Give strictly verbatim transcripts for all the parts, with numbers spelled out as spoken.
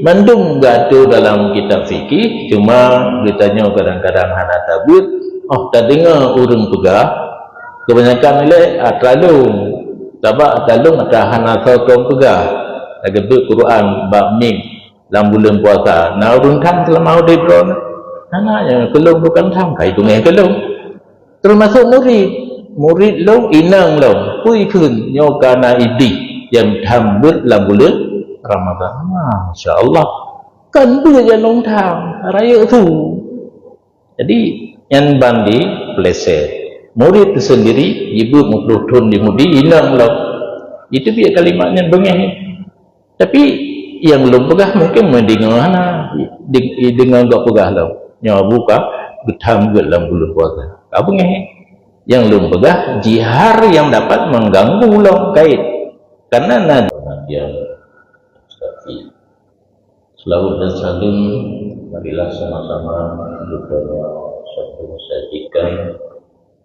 Mandum geuatô dalam kitab fikih, cuma geutanyoe kadang-kadang hana tabeuet, oh, tadeungoe ureuëng peugah, kebanyakan ilée, ah, talong. Sabab talong ata hana soe tom peugah. Lagée beuet Quran bab mim lam buleuen puasa. Na ureuëng tham seulama udeb droe? Hana, nyang keulong bukan tham, kai teumé keulong. Teumasok murit. Murit lôn, inong lôn. Peue kheun nyoe ka na idéh nyang tham beuet lam buleuen Ramadhan. Masya Allah. Kan beuet nyang lôn tham, rayeuk su. Jadi, nyan ban di pleset. Murit teusendiri, jibeuet meuploh thon di mudi, inong lôn. Itu biet kalimat nyan beungéh. Tapi nyang lôn peugah mungkin meudeungoe hana, deng-, deungoe gop peugah lom. Nyoe buka geutham geuet lam buleuen puasa. Ka beungéh. Nyang lôn peugah jihar nyang dapat mengganggu lom kait. Karena na. Selawat dan salam marilah sama-sama kita satu sajikan.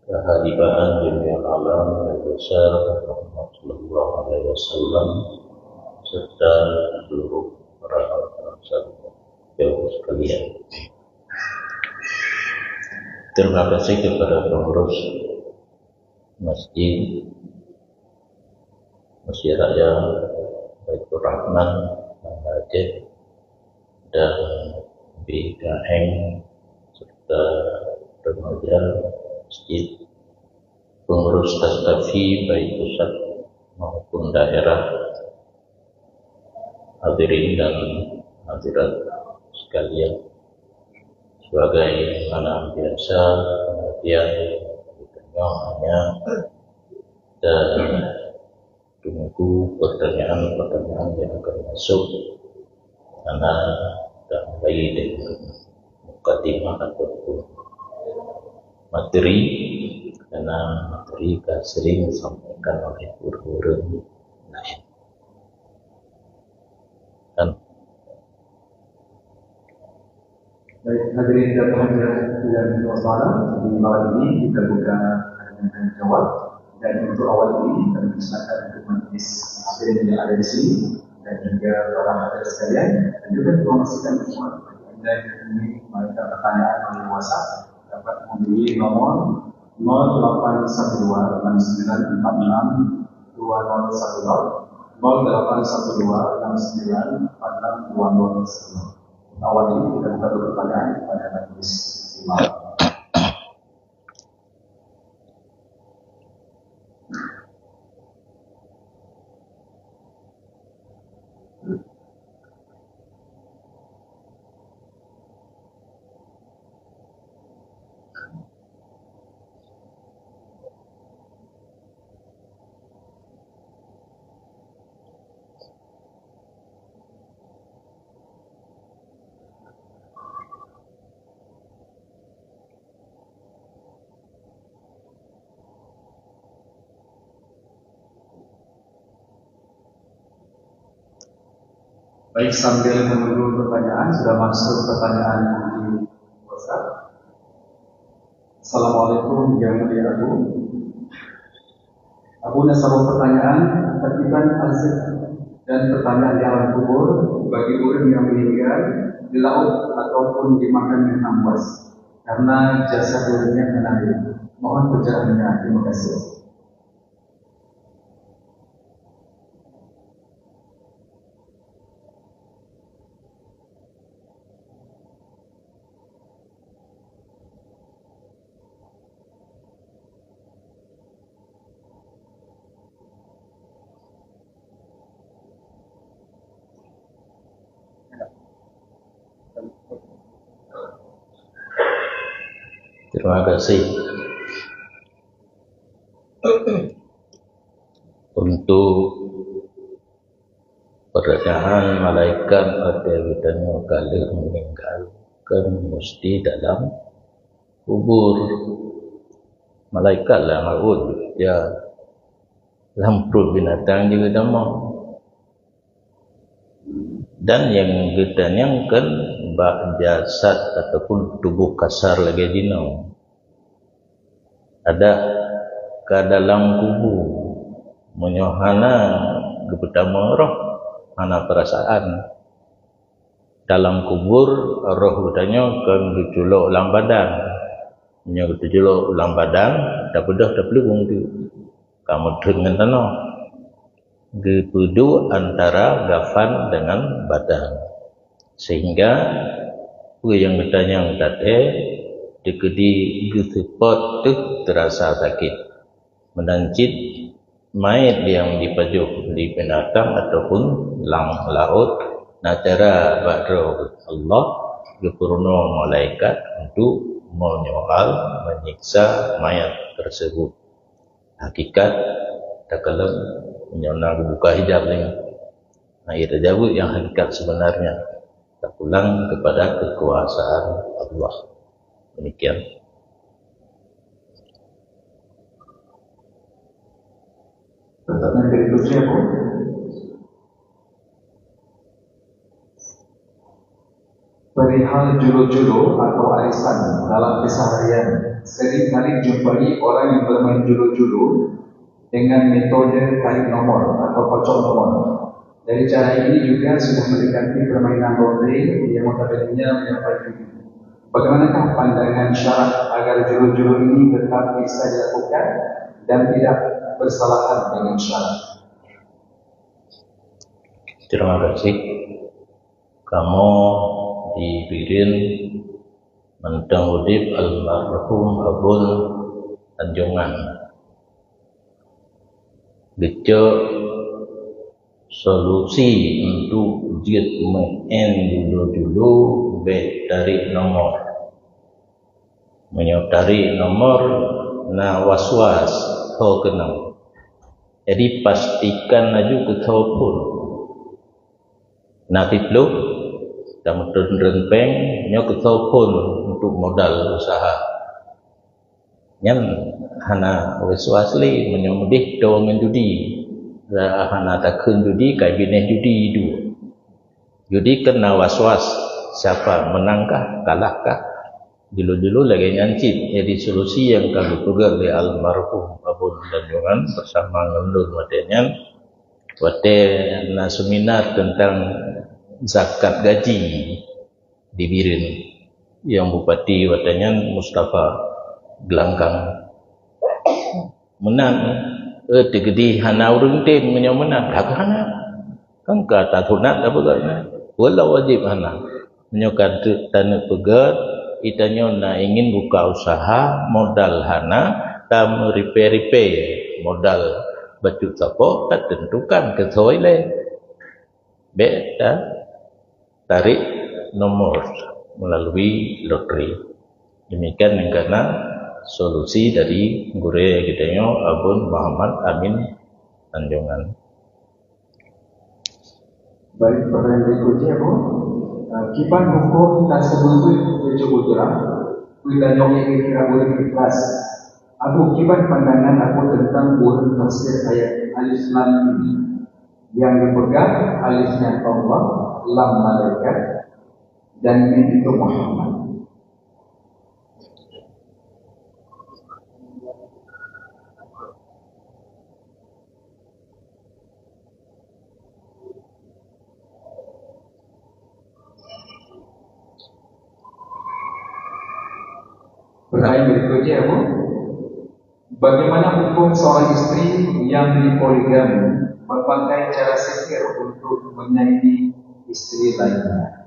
Kehadiran jami'al alam yang besar Muhammad sallallahu alaihi wasallam serta seluruh para jamaah sekalian. Terima kasih kepada pengurus masjid, Masjid Raya Baitur Rahman, Banda Aceh, dan B K M serta remaja masjid, pengurus Tastafi baik pusat maupun daerah, hadirin dan hadirat sekalian, sebagai mana biasa, pengertian kita hanya dan tunggu pertanyaan-pertanyaan yang akan masuk, karena kita mulai dengan mukadimah ataupun materi, karena materi akan sering disampaikan oleh guru-guru lain. Kan? Baik, hadirin dan hadirat yang berbahagia, di malam ini kita buka pertanyaan jawab. Dan untuk awal ini, kami persilakan untuk majlis taklim yang ada di sini dan juga para hadirin sekalian, dan juga informasikan semua bagi anda yang ingin mengajukan pertanyaan melalui WhatsApp dapat menghubungi nomor nol delapan satu dua enam sembilan empat enam dua nol satu nol, nol delapan satu dua enam sembilan empat enam dua nol satu nol. Awal ini kita buka dulu pertanyaan kepada Majelis Imam. Baik, sambil menunggu pertanyaan, sudah masuk pertanyaan di WhatsApp. Assalamualaikum, Yang Mulia Abu. Abu, na saboh pertanyaan, terkait azab dan pertanyaan di alam kubur bagi ureuëng yang meninggal di laut ataupun di makam yang amwas, karena jasad ureuëng nyan hana lé. Mohon pencerahannya. Terima kasih. Terima kasih. Untuk pertanyaan malaikat pada geutanyoe ka lheueh meninggal, kan mesti dalam kubur. Malaikat lam laôt, ya, lam pruet binatang jih geutamong. Dan nyang geutanyong kan bak jasad ataupun tuboh kasar lagée jinoe. Adak ka dalam kubu, meunyoe hana geupeutamong roh, hana peurasaan. Dalam kubur, roh geutanyoe kon geuculok lam badan. Meunyoe geuculok lam badan, tabeudôh tapeuleubong teuk, ka meutheun ngon tanoh. Geupeuduek antara gafan deungon badan. Sehingga peue nyang geutanyong teuntèe teukeudi geuseupôt teuh teurasa sakét. Meunan cit manyét nyang jipajoh di binatang ataupun lam laôt, na cara bak droe Allah geupeurunoe malaikat untuk meunyoal, menyiksa manyét tersebut. Hakikat takalon nyoe na geubuka hijab nyoe. Nah, itu jawab yang hakikat sebenarnya. Terpulang kepada kekuasaan Allah. Demikian. Pertanyaan berikutnya, Bu. Perihal julu-julu atau arisan dalam keseharian, sering kali jumpai orang yang bermain julu-julu dengan metode tarik nomor atau kocok nomor. Dari cara ini juga sudah mendekati permainan lotre yang notabene menyerupai judi. Bagaimanakah pandangan syarak agar julu-julu ini tetap bisa dilakukan dan tidak bersalahan dengan syarak? Terima kasih. Kamoe di Bireuen mantong udeb almarhum Abon Tanjongan. Geucok solusi untuk jeuet meu'en julu-julu bèk tarék nomor. Meunyoe tarék nomor na was-was tho keunong. Jadi pastikan laju keutho phon. Na siplôh, tameuteun reuen péng, nyoe keutho phon untuk modal usaha. Nyan hana was-was lé meunyoe meudeh toe ngon judi, hana takheun judi, ka binéh judi duek. Judi kan na was-was, siapa menang kah, kalah kah. Julu-julu lagèe nyan cit. Jadi solusi nyang ka geupeugah lé almarhum Abon Tanjongan bersama ngon lôn watèe nyan, watèe na seminar tentang zakat gaji di Bireuen, nyang bupati watèe nyan Mustafa Gelanggang. Meunan, eh, teukeudi hana ureueng tem meunyoe meunan, ka hana. Kan ka tasunat tapeugah nyan. Wala wajéb hana. Meunyoe ka teuk taneuk peugah, geutanyoe na ingin buka usaha, modal hana, tameuripèe-ripèe modal bacut sapo, tatentukan keutho ilèe. Bèk ta tarék nomor melalui loteri. Demikian nyang kana solusi dari gurèe geutanyoe Abon Muhammad Amin Tanjongan. Baik, pertanyaan berikutnya, Bu. Eh, kiban huköm taseumeubeuet tujoh bujra, peue tanyoe kira-kira ureueng ikhlas? Abu, kiban pandangan Abu tentang ureueng tafsir ayat Alif Lam Mim nyang geupeugah alif nyan Allah, lam malaikat, dan mim itu Muhammad? Pertanyaan berikutnya, Bu. Bagaimana hukum seorang istri yang dipoligami memakai cara sihir untuk menyaingi istri lainnya?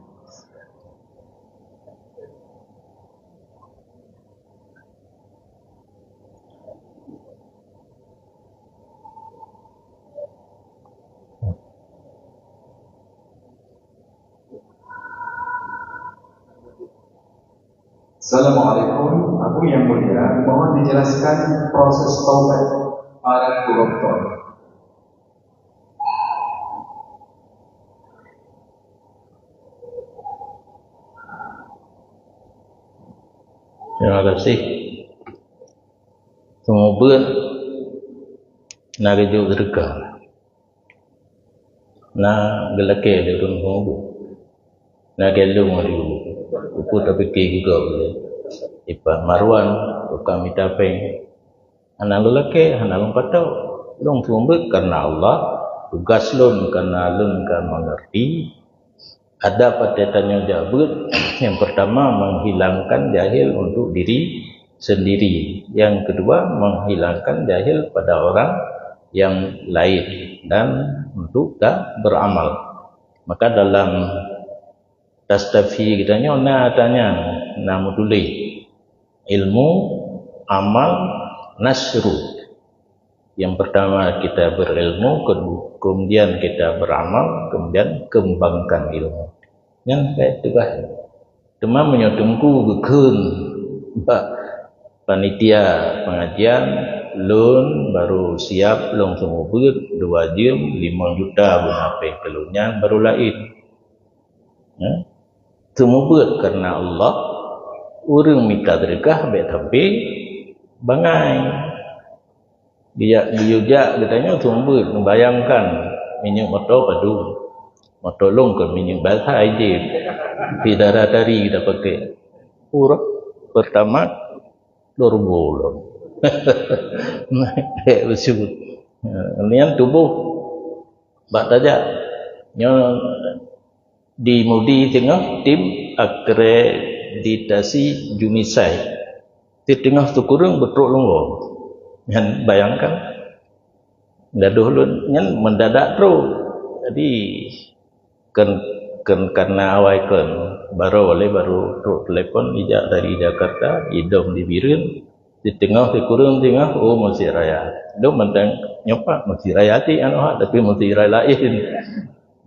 Assalamualaikum, Abu yang mulia, mohon dijelaskan proses taubat para koruptor. Terima kasih. Seumeubeuet na geujok seudeukah. Na geulakèe lé ureueng seumeubeuet. Na geulôn laju. Peue tapike geugob lé Ipak Marwan, tukang mita péng. Hana lôn lakèe, hana lôn patok. Lôn seumeubeuet kareuna Allah, tugaih lôn kareuna lôn ka meungeurti. Adab watée tanyoe jak beuet, yang pertama menghilangkan jahil untuk diri sendiri. Yang kedua menghilangkan jahil pada orang yang lain dan untuk ka beramal. Maka dalam Tastafi geutanyoe na tanyang, na meutuléh, ilmu, amal, nasru. Yang pertama kita berilmu, kedu-, kemudian kita beramal, kemudian kembangkan ilmu. Nyan ka tugaih. Teuma meunyoe teungku geukheun bak panitia pengajian, lôn baru siap lôn seumeubeuet dua jeuem limong juta beuna péng keu lôn, nyan baru laén. Ya. Seumeubeuet karena Allah, ureuëng mita seudeukah bék sabe bangai. Bijak geuyue jak geutanyoe seumeubeuet, bayangkan minyeuk moto padum. Moto lôn kon minyeuk basah ijép. Di dara tari kita pakai. Ureuëng pertama turbo lôn. Naik bèk beuseuet. Nian tuboh bak tajak. Nyoe di Mudi teungoh tim akreditasi Jumisai. Ti teungoh sikureueng beutrok lunggoe. Nyan bayangkan. Gadoh lôn nyan mendadak trok. Jadi, kön, kön karena awai kön, baru oleh baru trok telepon ijak dari Jakarta, idong di Bireuen, di teungoh sikureueng teungoh, oh, Mesjid Raya. Dong mantong nyoe pat Mesjid Raya ti anu ha, tapi Mesjid Raya laén.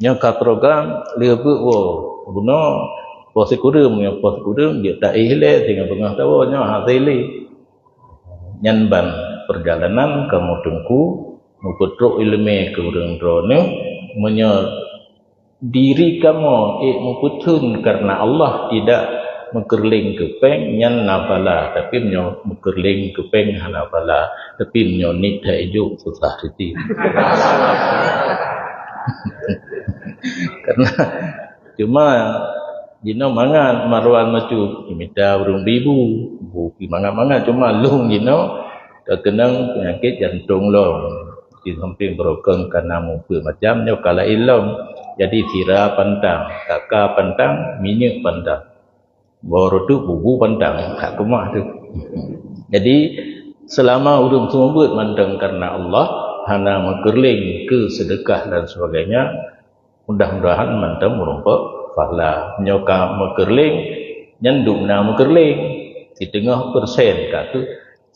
Nyoe ka program lheueh beuet woe. Bunoe poh sikureueng, nyoe poh sikureueng jeuet taéh ilée singoh beungoh tawoe nyoe hase lé. Nyan ban perjalanan kamoe teungku meupeutrok iéleumé keu ureuëng droeneueh, meunyoe diri kamoe ék meupeutheun karena Allah tidak meukeureuléng keu péng, nyan na pahala, tapi meunyoe meukeureuléng keu péng hana pahala, tapi meunyoe niet that ijok susah siti. Karena cuma jinoe mangat Marwan Macut, mita ureuëng bri bu, bu pi mangat-mangat, cuma lôn jinoe ka keunong peunyakét jantong lom. Di samping broken kana mupeue macam nyoe ka laén lom. Jadi sira pantang, kaka pantang, minyeuk pantang. Boh reutôk bubu pantang, hak keumah tu. Jadi selama ureuëng seumeubeuet mantong karena Allah, hana meukeureuléng keu seudeukah dan sebagainya, mudah-mudahan mantong meurumpok pahala. Nyoe ka meukeureuléng, nyan dum na meukeureuléng. Siteungoh persen ka keu,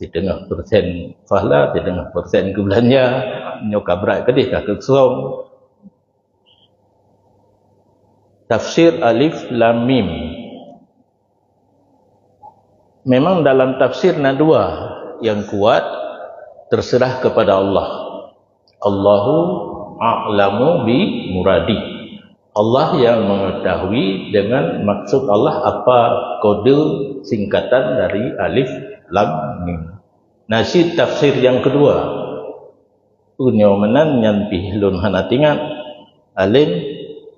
siteungoh persen pahala, siteungoh persen keu beulanja. Nyoe ka brat keudeh ka keu song. Tafsir Alif Lam Mim. Memang dalam tafsir na dua, yang kuat terserah kepada Allah. Allahu a'lamu bi muradi. Allah yang mengetahui dengan maksud Allah apa kode singkatan dari Alif Lam Mim. Na cit tafsir yang kedua. Nyoe meunan nyan pih lôn hana tingat. Alif,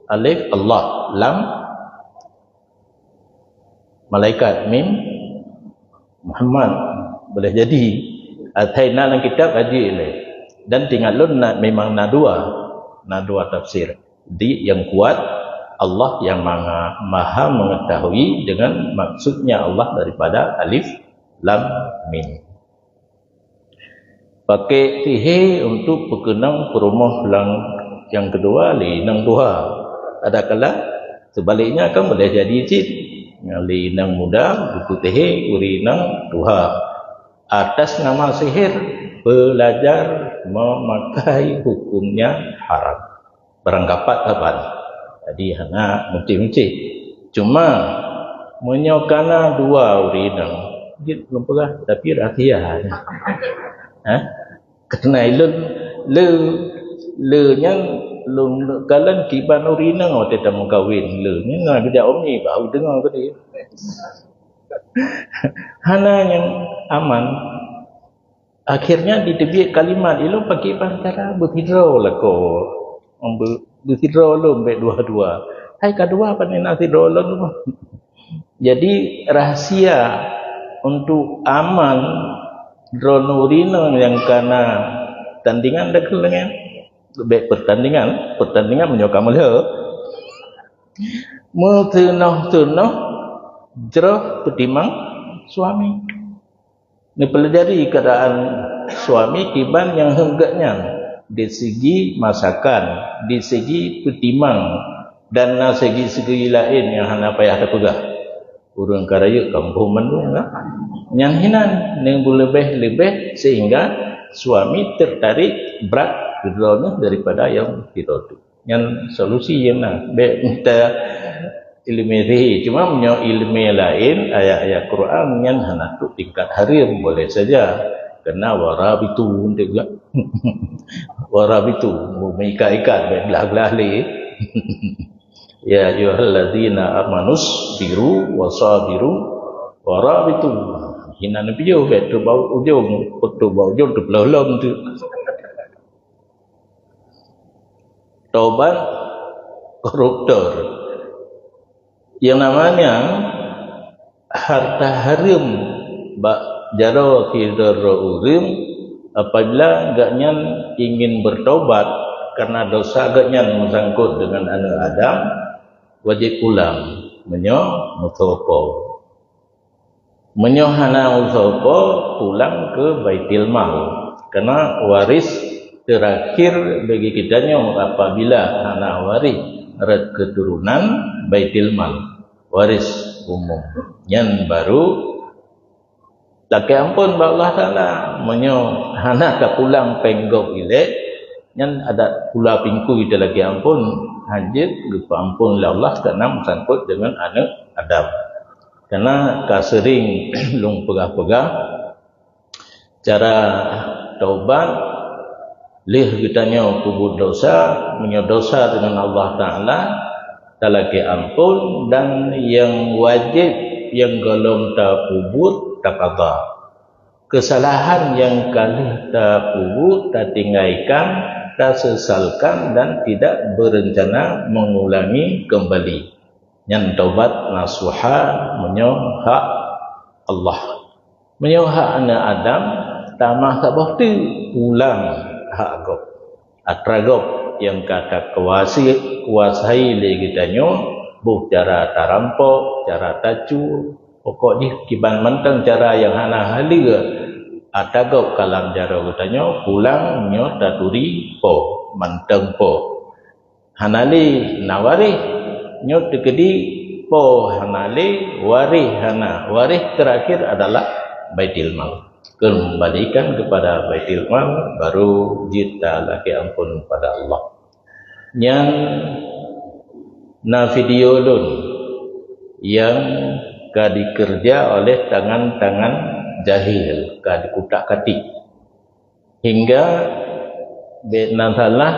alif Allah, lam malaikat, mim Muhammad. Boleh jadi. Asai na lam kitab haji ilée. Dan tingat lôn na, memang na dua. Na dua tafsir. Di yang kuat, Allah yang maha, maha mengetahui dengan maksudnya Allah daripada alif lam mim. Pakai sihé untuk peukeunong peurumoh lam nyang keudua lé inong tuha. Adakala seubaliknya kan boleh jadi cit. Lé inong muda geupeusihé ureuëng inong tuha. Atas nama sihir, belajar memakai hukumnya haram. Barang kapat saban. Jadi hana meucéh-meucéh. Cuma meunyoe kana dua ureuëng inong, jeuet lôn peugah, tapi rahsia. Ha? Karena ilôn le, le nyan lôn kalon kiban ureuëng inong watée tameukawen. Le nyan na geujak umi baru deungoe keudeh. Hana nyang aman. Akhirnya diteubiet kalimat, ilôn pakai ban cara beusidroe lakoe. Beu-, beusidroe lôn bék dua-dua. Hai ka dua pane na sidroe lôn. Jadi rahsia untuk aman droeneuh ureuëng inong nyang kana tandingan dakeuh lengan. Bék pertandingan, pertandingan meunyoe ka meulhö. Meuteunoh-teunoh jroh peutimang suami. Neupeulajari keuadaan suami kiban nyang heuet geuh nyan, di sigi masakan, di sigi peutimang, dan na sigi-sigi laén nyang hana payah tapeugah. Ureuëng ka rayeuk kampung mandum lah. Nyan hinan, neubeuleubeih-leubeh sehingga suami tertarik brat keudroe daripada nyang sidroe tu. Nyan solusi nyang na. Bék mita ileumé sihé. Cuma meunyoe ileumé laén, ayat-ayat Quran nyan hana trok tingkat hareuem, boleh saja. Kena warabitu untuk juga. Warabitu, meuikat-ikat, bék glah-glah lé. Ya ayyuhallazina amanus biru wasabiru warabitu. Hinan pijoh bék trok bak ujong, trok bak ujong teupeulolom tu. Tobat koruptor. Yang namanya harta hareuem bak jaroe sidroe ureuëng, apabila gobnyan ingin bertobat karena dosa gobnyan meusangkot dengan aneuk Adam, wajéb pulang meunyoe meusoe po. Meunyoe hana meusoe po, pulang keu Baitul Mal. Karena waris terakhir bagi geutanyoe apabila hana waris rot keuturonan, Baitul Mal, waris umum. Nyan baru lakée amphon bak Allah Taala. Meunyoe hana tapulang péng gob ilée, nyan adat pula pingkui talakée amphon, hanjeuet geupeuamphon lé Allah karena meusangkot dengan aneuk Adam. Karena ka seuring lôn peugah-peugah, cara taubat lheueh geutanyoe peubuet dosa, meunyoe dosa deungon Allah Taala, talakée amphon, dan nyang wajéb nyang gohlom tapeubuet, takada. Kesalahan nyang ka lheueh tapeubuet, tatinggaikan, tasesalkan, dan tidak berencana mengulangi kembali. Nyan taubat nasuha meunyoe hak Allah. Meunyoe hak aneuk Adam, tamah saboh teuk pulang hak gob. Atra gob nyang ka takuasai, kuasai lé geutanyoe, boh cara tarampok, cara tacue, pokok jih kiban mantong cara nyang hana haleue atra gob ka lam jaroe geutanyoe, pulang nyoe taturi po, mantong po. Hana lé na waréh. Nyoe teukeudi po hana lé, waréh hana. Waréh terakhir adalah Baitul Mal. Kembalikan kepada Baitul Mal, baru jeuet talakée amphon pada Allah. Nyan na video lôn nyang ka dikeureuja oleh tangan-tangan jahil, ka dikutak-katik. Hingga bék na salah,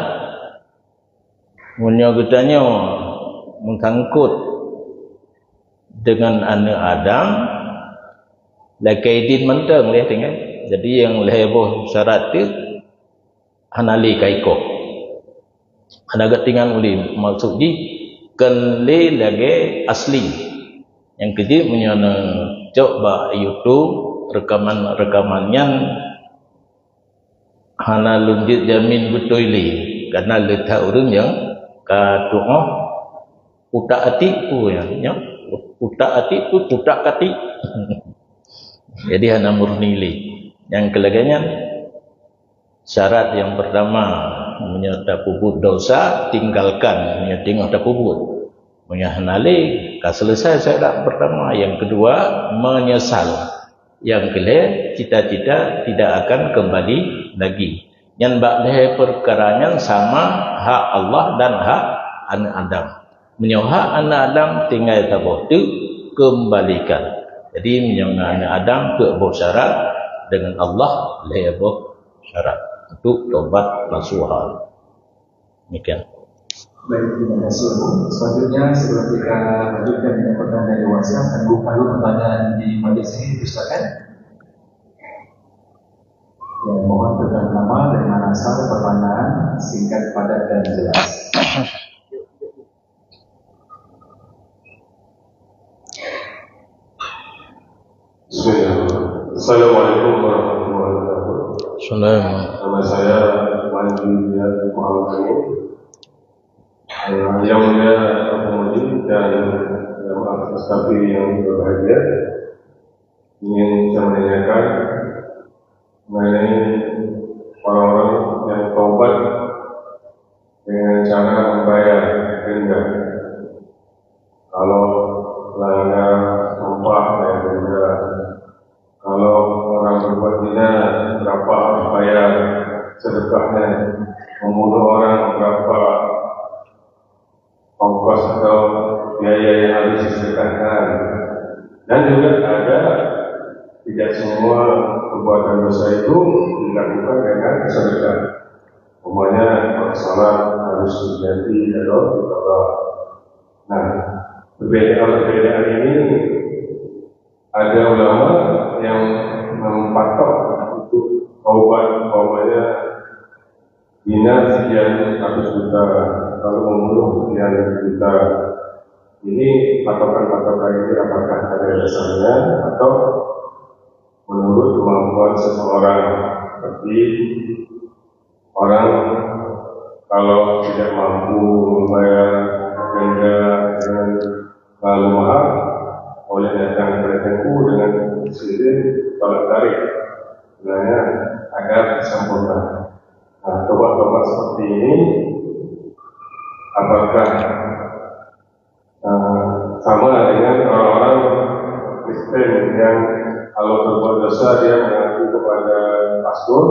meunyoe geutanyoe meusangkot deungon aneuk Adam, lakée idin mantong lé tinggai. Jadi nyang lhée boh syarat teuk hana lé ka ikoh. Hana geutingan ulée, maksud jih kon lé lagée asli. Nyang keujeuet meunyoe neucok bak YouTube reukaman-reukaman nyan, hana lôn jeuet jamin beutôi lé, karena le that ureuëng nyang ka tuoh utak atik peue nyan, nyoe utak atik peue, utak katik. Jadi hana murni lé. Nyang keu lagée nyan, syarat nyang pertama, meunyoe tapeubuet dosa, tinggalkan meunyoe teungoh tapeubuet. Meunyoe hana lé, ka selesai syarat pertama. Yang kedua, menyesal. Nyang keulhée, cita-cita tidak akan kembali lagi. Nyan bak lhée peukara nyan sama hak Allah dan hak aneuk Adam. Meunyoe hak aneuk Adam tinggai saboh teuk, keumbalikan. Jadi, meunyoe ngon aneuk Adam peuet boh syarat, deungon Allah lhée boh syarat untuk tobat nasuha. Demikian. Baik, terima kasih, Abu. Selanjutnya, sebelum kita lanjutkan dengan pertanyaan dari WhatsApp, kami buka dulu pertanyaan di majlis ini, silakan. Ya, mohon tetap nama dan asal pertanyaan, singkat, padat, dan jelas. Bismillah. Assalamualaikum warahmatullahi wabarakatuh. Assalamualaikum. Nama saya Panji Muhammad Amin. Eh, Yang Mulia Abu Mudi, Dan jamaah Mustafi yang berbahagia, ingin saya menanyakan mengenai orang-orang yang taubat dengan cara membayar denda. Kalau melanggar sumpah, bayar denda. Kalau orang berbuat zina, berapa harus bayar sedekahnya? Membunuh orang, berapa ongkos atau biaya yang harus disedekahkan? Dan juga ada, tidak semua perbuatan dosa itu dilakukan dengan sedekah. Umpamanya, kalau salat harus diganti atau diqadha. Nah, perbedaan-perbedaan ini, ada ulama yang mempatok untuk taubat, umpamanya zina sekian ratus juta, lalu membunuh sekian juta. Ini patokan-patokan ini apakah ada dasarnya atau menurut kemampuan seseorang? Seperti orang kalau tidak mampu membayar denda dengan terlalu mahal, boleh datang kepada teungku dengan seizin tolak tarik, sebenarnya agar sempurna. Nah, tobat-tobat seperti ini, apakah eh, sama dengan orang-orang Kristen yang kalau berbuat dosa dia mengaku kepada pastor,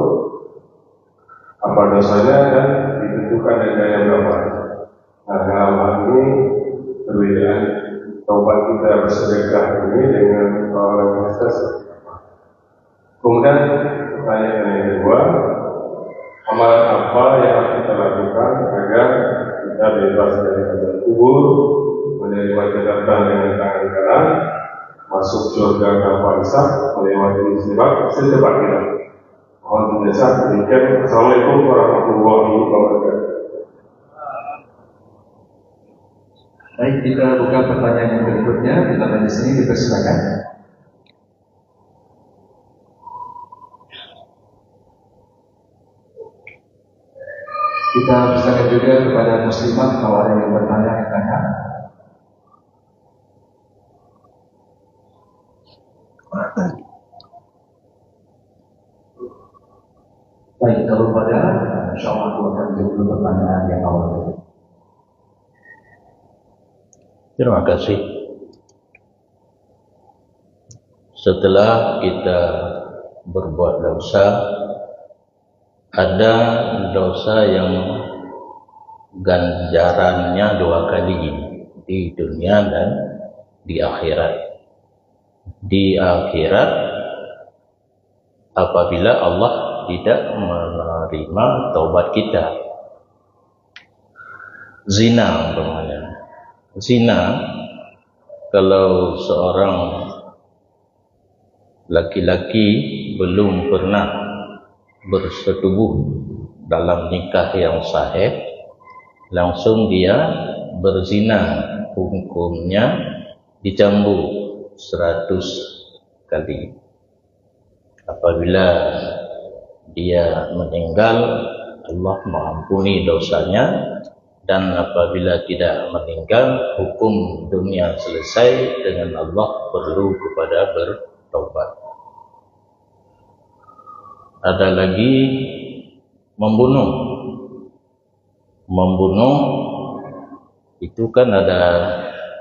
apa dosanya dan ditentukan dendanya berapa. Nah, dalam hal ini perbedaan taubat kita bersedekah ini dengan orang-orang Kristen. Kemudian pertanyaan yang kedua, amalan apa yang harus kita lakukan agar kita bebas dari azab kubur, menerima jabatan dengan tangan kanan, masuk surga tanpa hisab, melewati sirat, secepat kilat? Mohon penjelasan. Demikian. Assalamualaikum warahmatullahi wabarakatuh. Baik, kita buka pertanyaan yang berikutnya. Kita di sini dipersilakan. Kita persilakan juga kepada muslimah, kalau ada yang bertanya, yang tanya. Baik, kalau pada, insya Allah aku akan jawab dulu pertanyaan yang awal tadi. Terima kasih. Setelah kita berbuat dosa, ada dosa yang ganjarannya dua kali, di dunia dan di akhirat. Di akhirat, apabila Allah tidak menerima taubat kita. Zina umpamanya. Zina, kalau seorang laki-laki belum pernah bersetubuh dalam nikah yang sahih, langsung dia berzina, hukumnya dicambuk seratus kali. Apabila dia meninggal, Allah mengampuni dosanya, dan apabila tidak meninggal, hukum dunia selesai, dengan Allah perlu kepada bertobat. Ada lagi membunuh. Membunuh itu kan ada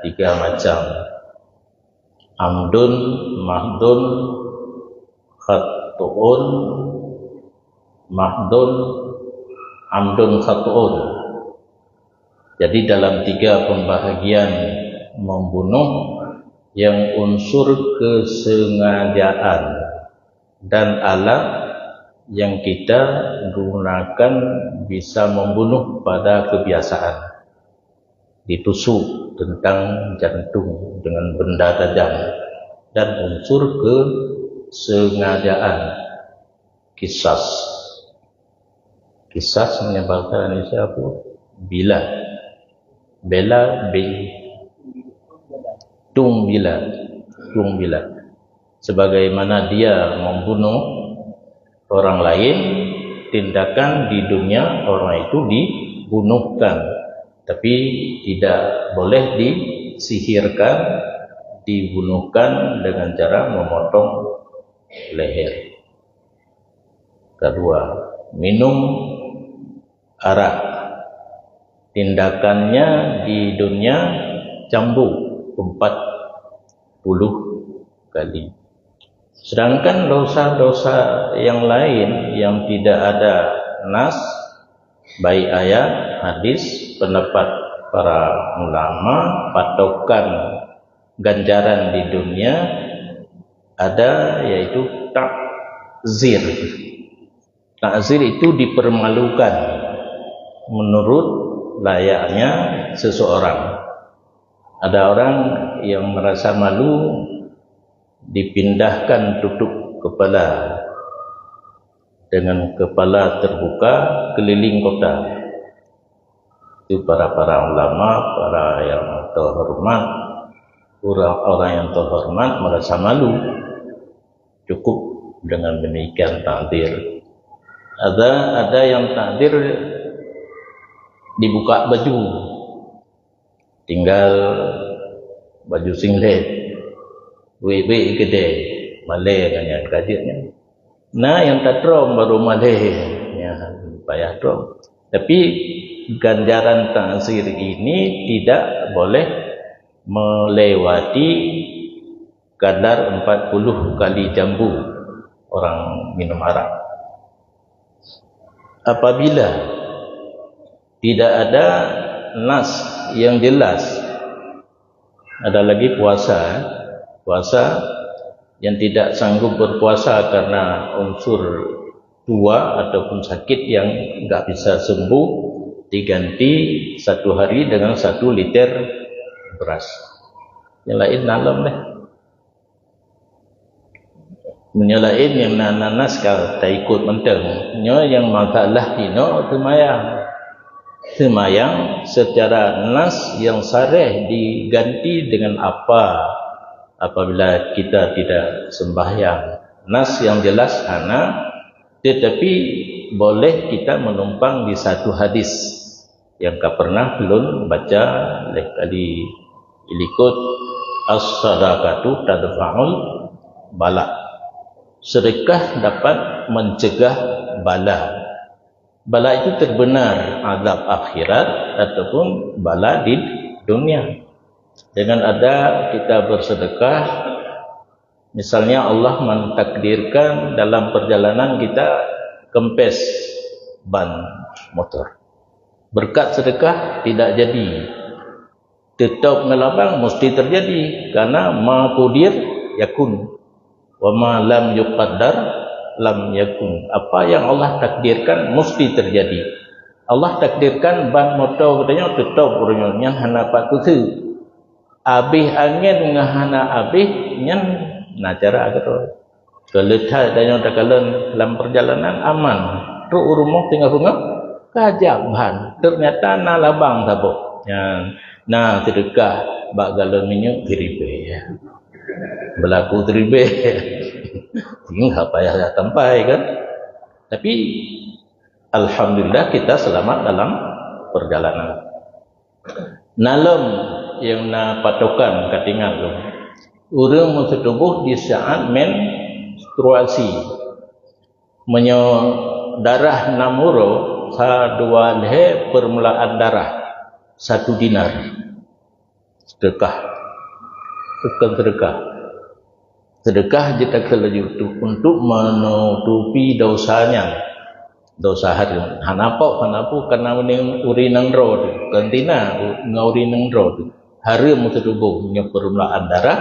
tiga macam. Amdun, mahdun, khatu'un, mahdun, amdun, khatu'un. Jadi dalam tiga pembahagian membunuh, yang unsur kesengajaan dan alat yang kita gunakan bisa membunuh pada kebiasaan. Ditusuk tentang jantung dengan benda tajam dan unsur kesengajaan. Kisas. Kisas menyebarkan Indonesia apa? Bila. Bela bin. Tung bila. Tung bila. Sebagaimana dia membunuh orang lain, tindakan di dunia orang itu dibunuhkan, tapi tidak boleh di disihirkan, dibunuhkan dengan cara memotong leher. Kedua, minum arak. Tindakannya di dunia cambuk empat puluh kali. Sedangkan dosa-dosa yang lain yang tidak ada nas, baik ayat, hadis, pendapat para ulama, patokan ganjaran di dunia, ada yaitu takzir. Takzir itu dipermalukan menurut layaknya seseorang. Ada orang yang merasa malu, dipindahkan tutup kepala, dengan kepala terbuka keliling kota. Itu para-para ulama, para yang terhormat, orang-orang yang terhormat merasa malu. Cukup dengan demikian takzir. Ada, ada yang takzir dibuka baju, tinggal baju singlet, wék-wék keudè, malèe ngon nyan ka jeuet nyan. Na nyang tatrom baru malèe, nyan payah trom. Tapi ganjaran takzir ini tidak boleh melewati kadar empat puluh kali jambu orang minum arak. Apabila tidak ada nas yang jelas, ada lagi puasa, puasa yang tidak sanggup berpuasa karena unsur tua ataupun sakit yang nggak bisa sembuh, diganti satu hari dengan satu liter beras. Yang lain nalom deh. Meunyoe laén nyang na, na nas ka taikot mantong. Nyoe nyang masalah inoe seumayang. Seumayang secara nas nyang sareh diganti dengan apa apabila kita tidak sembahyang? Nas nyang jelas hana, tetapi boleh kita menumpang di satu hadis nyang ka pernah lôn baca lhèe kali ilikot, "As-sadaqatu tadfa'ul bala." Sedekah dapat mencegah bala. Bala itu terbenar azab akhirat ataupun bala di dunia. Dengan ada kita bersedekah, misalnya Allah mentakdirkan dalam perjalanan kita kempes ban motor. Berkat sedekah tidak jadi. Teutap ngon labang mesti terjadi, karena ma qudir yakun. Wa ma lam yuqaddar lam yakun. Apa yang Allah takdirkan mesti terjadi. Allah takdirkan ban motor geutanyoe teutap geutanyoe nyan hana pat keuseue. Abéh angén ngon hana abéh nyan na cara geutanyoe. Keu leutai tanyoe takalon lam perjalanan aman. Trok u rumoh teungoh beungoh, ka jak ban. Ternyata na labang saboh. Nyan, na seudeukah bak galon minyeuk siribèe. Beulaku siribèe. Hingga payah jak sampai kan. Tapi, alhamdulillah kita selamat dalam perjalanan. Na lom nyang na patokan ka teuingat lôn. Ureuëng meuseutuboh di saát menstruasi. Meunyoe darah nam uroe, sa dua lhèe peurmulaan darah, satu dinar. Sedekah. Bukan sedekah. Sedekah jeuet takheun laju tu untuk menutupi dosa nyan. Dosa hareuem. Hana pok, hana pok, karena ureuëng, ureuëng nyang droe tu. Bukan tina, ngon ureuëng nyang droe tu. Hareuem meuseutuboh nyoe peurmulaan darah,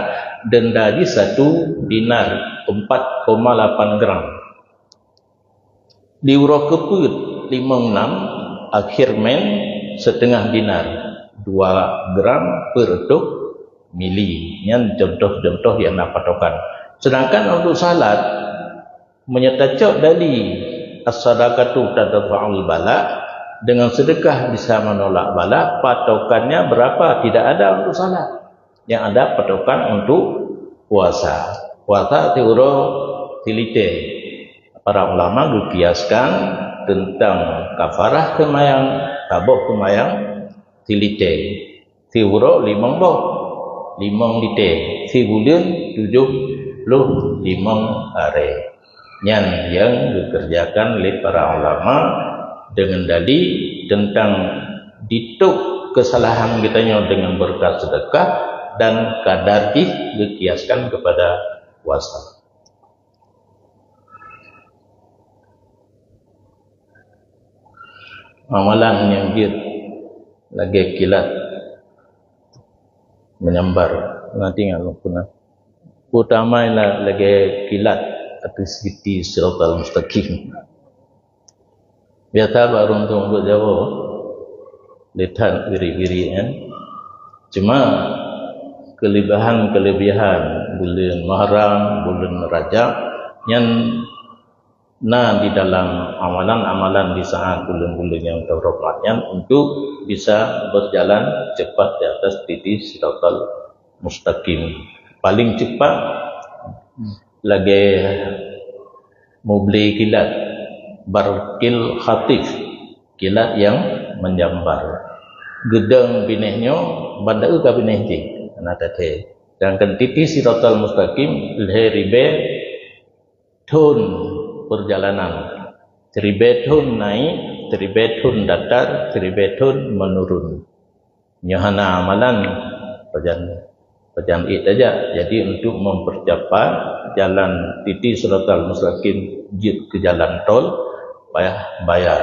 denda jih satu dinar, empat koma lapan gram. Di uroe keupeuet limong nam, akhir men, setengah dinar, dua gram per reutôh mili. Nyan contoh-contoh nyang na patokan. Sedangkan untuk salat, meunyoe tacok dali as-sadaqatu tadfa'ul bala, dengan sedekah bisa menolak bala, patokannya berapa? Tidak ada untuk salat. Yang ada patokan untuk puasa. Puasa siuroe silitée. Para ulama geukiaskan tentang kafarah seumayang, saboh seumayang silitée. Siuroe limong boh. limong liter, sibuleuen tujoh ploh limong aré. Nyan nyang geukeureujakan lé para ulama deungon dali teuntang ditôb keusalahan geutanyoe deungon beureukat seudeukah dan kadar jih geukiaskan keupada puasa. Amalan nyang jeuet lagée kilat menyambar. Nanti nggak lupa nah. Utama ialah lagée kilat ateueh titi siratal mustaqim. Biasa bak ureuëng tueng buet Jawa, le that wirit-wirit nyan. Cuma keulebihan-keulebihan buleuen Muharram, buleuen Rajab nyan na di dalam amalan-amalan di saat buleuen-buleuen nyang teuhoreumat nyan untuk bisa berjalan cepat di atas titi siratal mustaqim. Paling cepat lagée muble kilat, barqil khatif, kilat yang menyambar. Geudong binéh nyoe, ban deuh ka binéh jih, na teuthée. Sedangkan titi siratal mustaqim lhée ribée thon perjalanan. Siribée thon naik, siribée thon datar, siribée thon menurun. Nyoe hana amalan pajan, pajan ék tajak. Jadi, untuk mempercepat jalan titi siratal mustaqim jeuet keu jalan tol, payah bayar.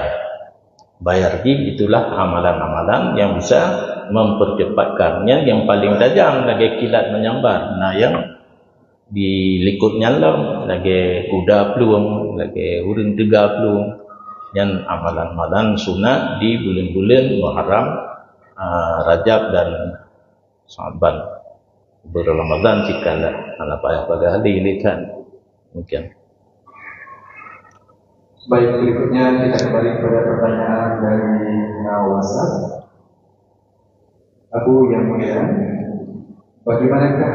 Bayar jih itulah amalan-amalan yang bisa mempercepatkan. Nyan yang paling tajam lagée kilat menyambar. Nah, yang di likot nyan lom, lagée kuda plueng, lagée ureuëng teuga plueng. Nyan amalan-amalan sunat di buleuen-buleuen Muharram, a, Rajab dan Syaban. Buleuen Ramadan cit ka lheueh, hana payah paga hali lisan. Demikian. Baik, berikutnya kita kembali kepada pertanyaan dari, uh, WhatsApp. Abu yang mulia, bagaimanakah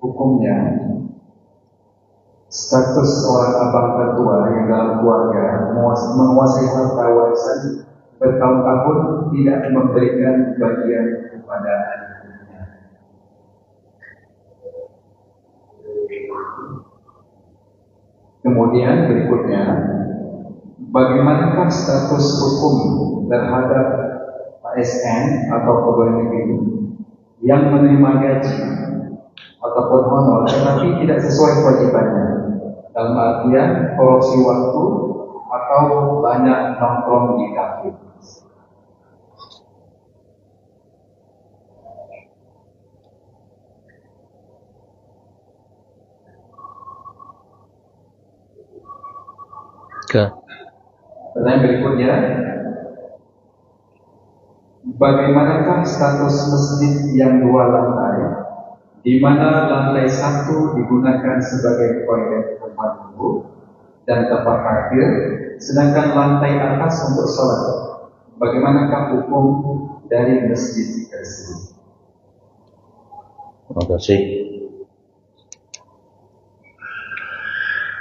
hukumnya status seorang abang tertua yang dalam keluarga menguas-, menguasai harta warisan bertahun-tahun tidak memberikan bagian kepada adiknya? Kemudian berikutnya, bagaimanakah status hukum terhadap A S N atau pegawai negeri yang menerima gaji ataupun honor tetapi tidak sesuai kewajibannya, dalam artian korupsi waktu atau banyak nongkrong di kafe? Oke. Pertanyaan berikutnya, bagaimanakah status masjid yang dua lantai, di mana lantai satu digunakan sebagai toilet tempat wudhu dan tempat parkir, sedangkan lantai atas untuk salat? Bagaimanakah hukum dari masjid tersebut? Terima kasih.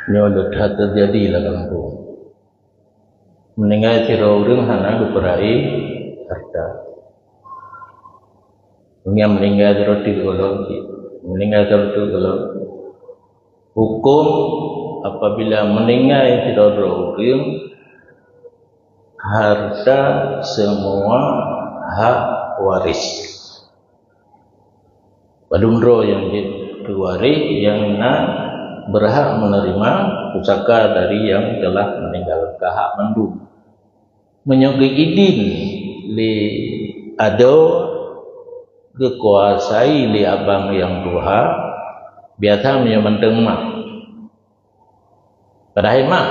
Nyoe le that teujadi lam gampông. Meuninggai sidroe ureuëng hana geupeurai hareuta. Nyan meuninggai sidroe teuk gohlom cit. Meuninggai sidroe teuk gohlom. Huköm apabila meuninggai sidroe ureuëng, hareuta seumua hak waréh. Padum droe nyang jeuet keu waréh nyang na beurhak meuneurima pusaka dari nyang teulah meuninggal, ka hak mandum. Meunyoe geuidin lé adoe, geukuasai lé abang nyang tuha, biasa meunyoe mantong mak. Padahai mak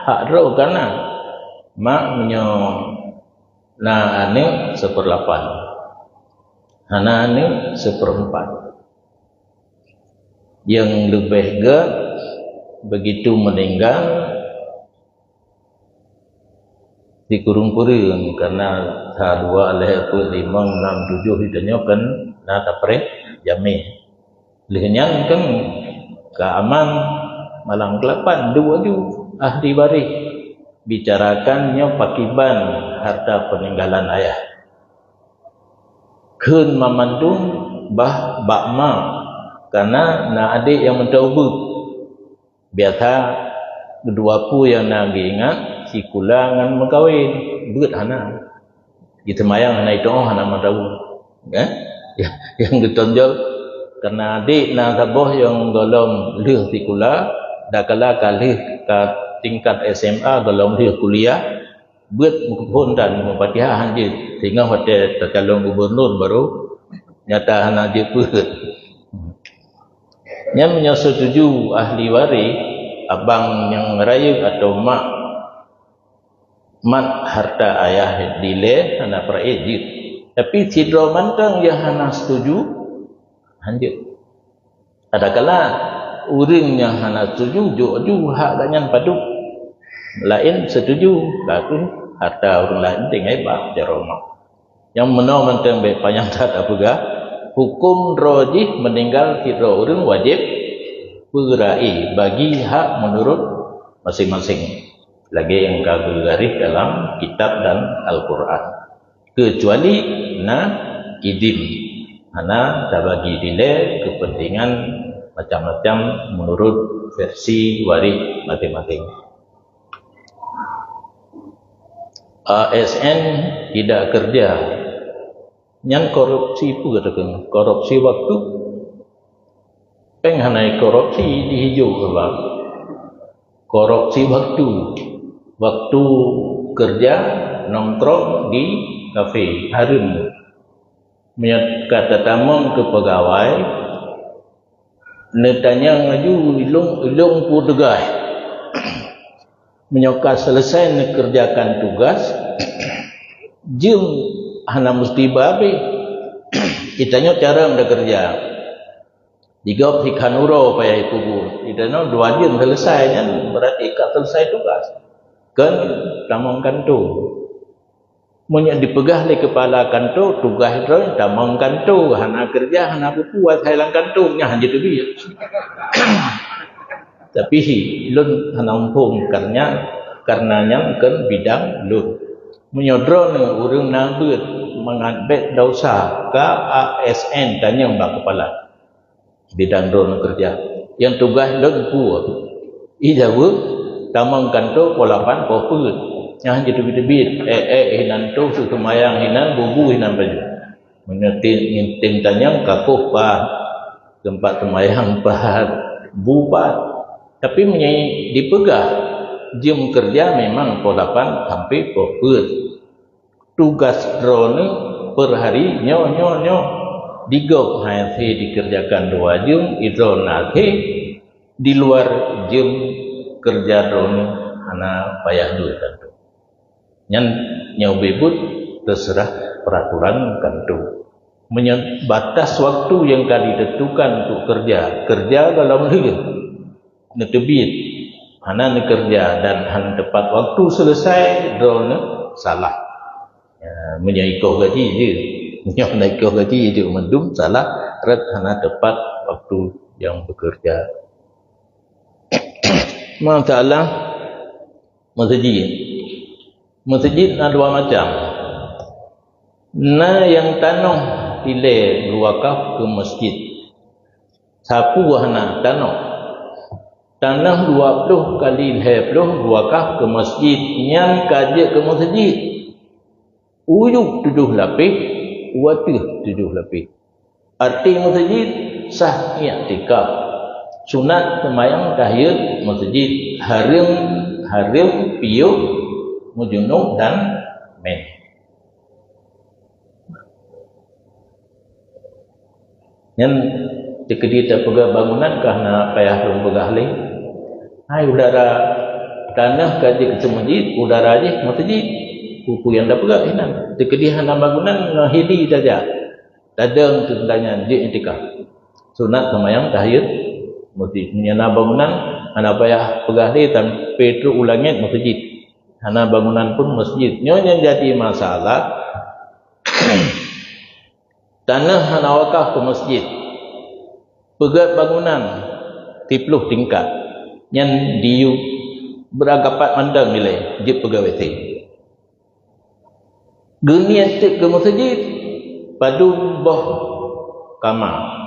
hak droe ka na. Mak meunyoe na aneuëk, seupeurlapan. Hana aneuëk, seupeurempat. Nyang leubeh gét, begitu meuninggal, sikureueng-kureueng, karena sa, dua, lhée, peuet, limong, nam, tujoh, di tanyoe kan na tapreh jamé. Lheueh nyan kan ka aman malam keulapan, duek aju ahli waréh bicarakan nyoe pakiban hareuta peuninggalan ayah. Kheun mamandum Bah bak ma, karena na adék nyang mantong beuet. Biasa, dua peue nyang na geuingat, sikula ngon meukawen, beuet hana. Jiteumayang hana jiteu'oh, hana meudawu. Ya? Nyang geutonjol, karena adék na saboh nyang gohlom lheueh sikula, dakala ka lheueh ka tingkat S M A gohlom lheueh kuliah, beuet meuphon dan meufatihah hanjeuet, sehingga watée tacalon gubernur baru nyata hana jeuet beuet. Nyan meunyoe seutuju ahli waréh, abang nyang rayeuk atau mak, mat harta ayah dilée hana peuraya jeuet. Tapi sidroe mantong nyang hana seutuju, hanjeuet. Kadang-kadang ureuëng nyang hana seutuju jok ju hak gobnyan padub. Laén seutuju, ka kheueh harta ureuëng laén tinggai bak jaroe mak. Nyang meunoe mantong bék panyang that tapeugah, huköm droe jih meuninggai sidroe ureuëng wajéb peura'i bagi hak meunurot maséng-maséng, lagée nyang ka geugaréh dalam kitab dan Al-Qur'an. Keucuali na idin, hana tabagi dilée keupeuntengan macam-macam meunurot versi waréh maséng-maséng. A S N tidak kerja. Nyan korupsi peue takheun? Korupsi waktu. Péng hana korupsi di hijau keubah. Korupsi waktu. Waktu kerja nongkrong di kafe, hareuem. Meunyoe ka tatamong keu peugawai, neutanyong laju, "Ilong, ilong peue tugaih?" Meunyoe ka selesai neukeureujakan tugaih, jeuem hana meusti beuhabéh. Geutanyoe cara neukeureuja. Digop sikhan uroe payah ikubu. Geutanyoe dua jeuem selesai nyan, berarti ka selesai tugaih. Kon tamong kantô. Meunyoe dipeugah lé keupala kantô, tugaih droe tamong kantô, hana keureuja, hana buku asai lam kantô, nyan jiteubiet. Tapi lôn hana muphom, karena, karena nyan kon bidang lôn. Meunyoe droeneuh ureuëng na beuet mangat bék desya, ka A S N tanyong bak keupala. Bidang droeneuh keureuja. Nyang tugaih lôn peue? Ijaweueb, tamong kantô poh lapan poh peuet. Nyan jiteubiet-teubiet, ék-ék hinan toh, seumayang hinan, bubu hinan pajoh. Meunyoe tem, tem tanyong ka koh pat, teumpat seumayang pat, bu pat. Tapi meunyoe dipeugah jeuem keureuja memang poh lapan sampai poh peuet. Tugaih droeneuh per hari nyoe, nyoe, nyoe. Digop hai asai dikeureujakan dua jeuem, idroe na asai di luar jeuem keureuja droeneuh hana payah lôn kantô. Nyan nyoe beuet teuseurah peuraturan kantô. Meunyoe batas waktu nyang ka ditentukan untuk keureuja, keureuja gohlom lheueh neuteubiet, hana neukeureuja dan hana teupat waktu selesai, droeneuh salah. Ya, meunyoe ikoh gaji jih, meunyoe hana ikoh gaji jih mandum salah, rot hana teupat waktu nyang beukeureuja. Masalah meuseujid. Meuseujid na dua macam. Na nyang tanoh ilée geuwakaf keu meuseujid. Sapeue hana tanoh? Tanoh dua ploh kali lhée ploh geuwakaf keu meuseujid, nyan ka jeuet keu meuseujid. U yueb tujoh lapéh, u ateueh tujoh lapéh. Arti meuseujid, sah iktikaf. Sunat seumayang tahiyeut meuseujid, hareuem, hareuem piôh meujunub dan mén. Nyan teukeudi tapeugah bangunan ka hana payah lôn peugah lé. Hai udara, tanoh ka jeuet keu meuseujid, udara jih meuseujid. Peue-peue nyang tapeugah inan. Teukeudi hana bangunan ngon hili saja. Tadong teuntang nyan jeuet iktikaf. Sunat seumayang tahiyeut meuseujid. Meunyoe na bangunan, hana payah peugah lé, sampoe trok u langét meuseujid. Hana bangunan pun meuseujid. Nyoe nyang jadi masalah. Tanoh hana wakaf keu meuseujid. Peugét bangunan siploh tingkat. Nyan diyueb beurangkapat mantong ilée jeuet peugét W C. Geuniet cit keu meuseujid, padub boh kama.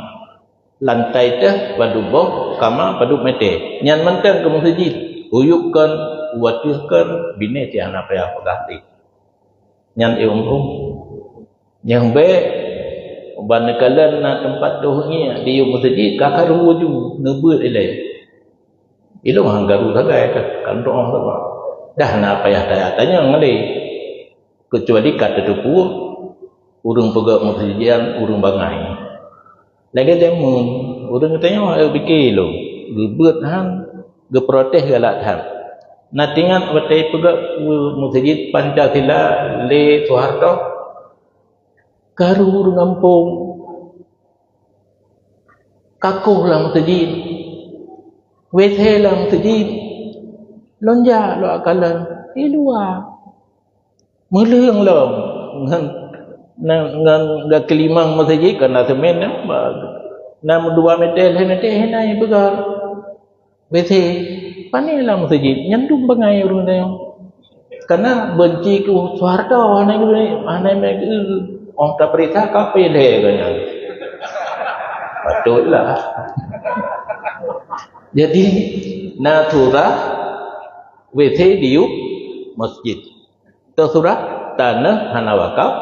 Lantai teuh padub boh, kama padub metée. Nyan mantong keu meuseujid. Uyueb kon, u ateueh kon, binéh cit hana payah peugah lé. Nyan ié umpung. Nyang bék, ban neukalon na teumpat dôh ngieng di meuseujid, ka karu ju, neubeuet ilée. Ilôn han karu sagai ka, kan doh sagai. Dah na payah tanya-tanya ngalé. Keucuali ka teuteupeue ureuëng peugét meuseujid nyan ureuëng bangai. Lagée jameun, ureuëng geutanyoe ayo pike lom, geubeuet han, geuprotes galak that. Na tingat watée peugét meuseujid Pancasila lé Soeharto? Karu ureuëng gampông, kakoh lam meuseujid, W C lam meuseujid, lôn jak lôn kalon di luwa. Meuleueng lom ngon, ngon, ngon gaki limong meuseujid, kon na seumén, na dua meter, lhée meter, hana ipeugah. W C, pané lam meuseujid, nyan dum bangai ureuëng tanyoe. Kana beunci keu Soeharto, hana ipeugah, hana ipeugah, oh, tapeuriksa ka pih lhée geuh nyan. Patutlah. Jadi, na surah W C di meuseujid. Teusurah taneuh hana wakaf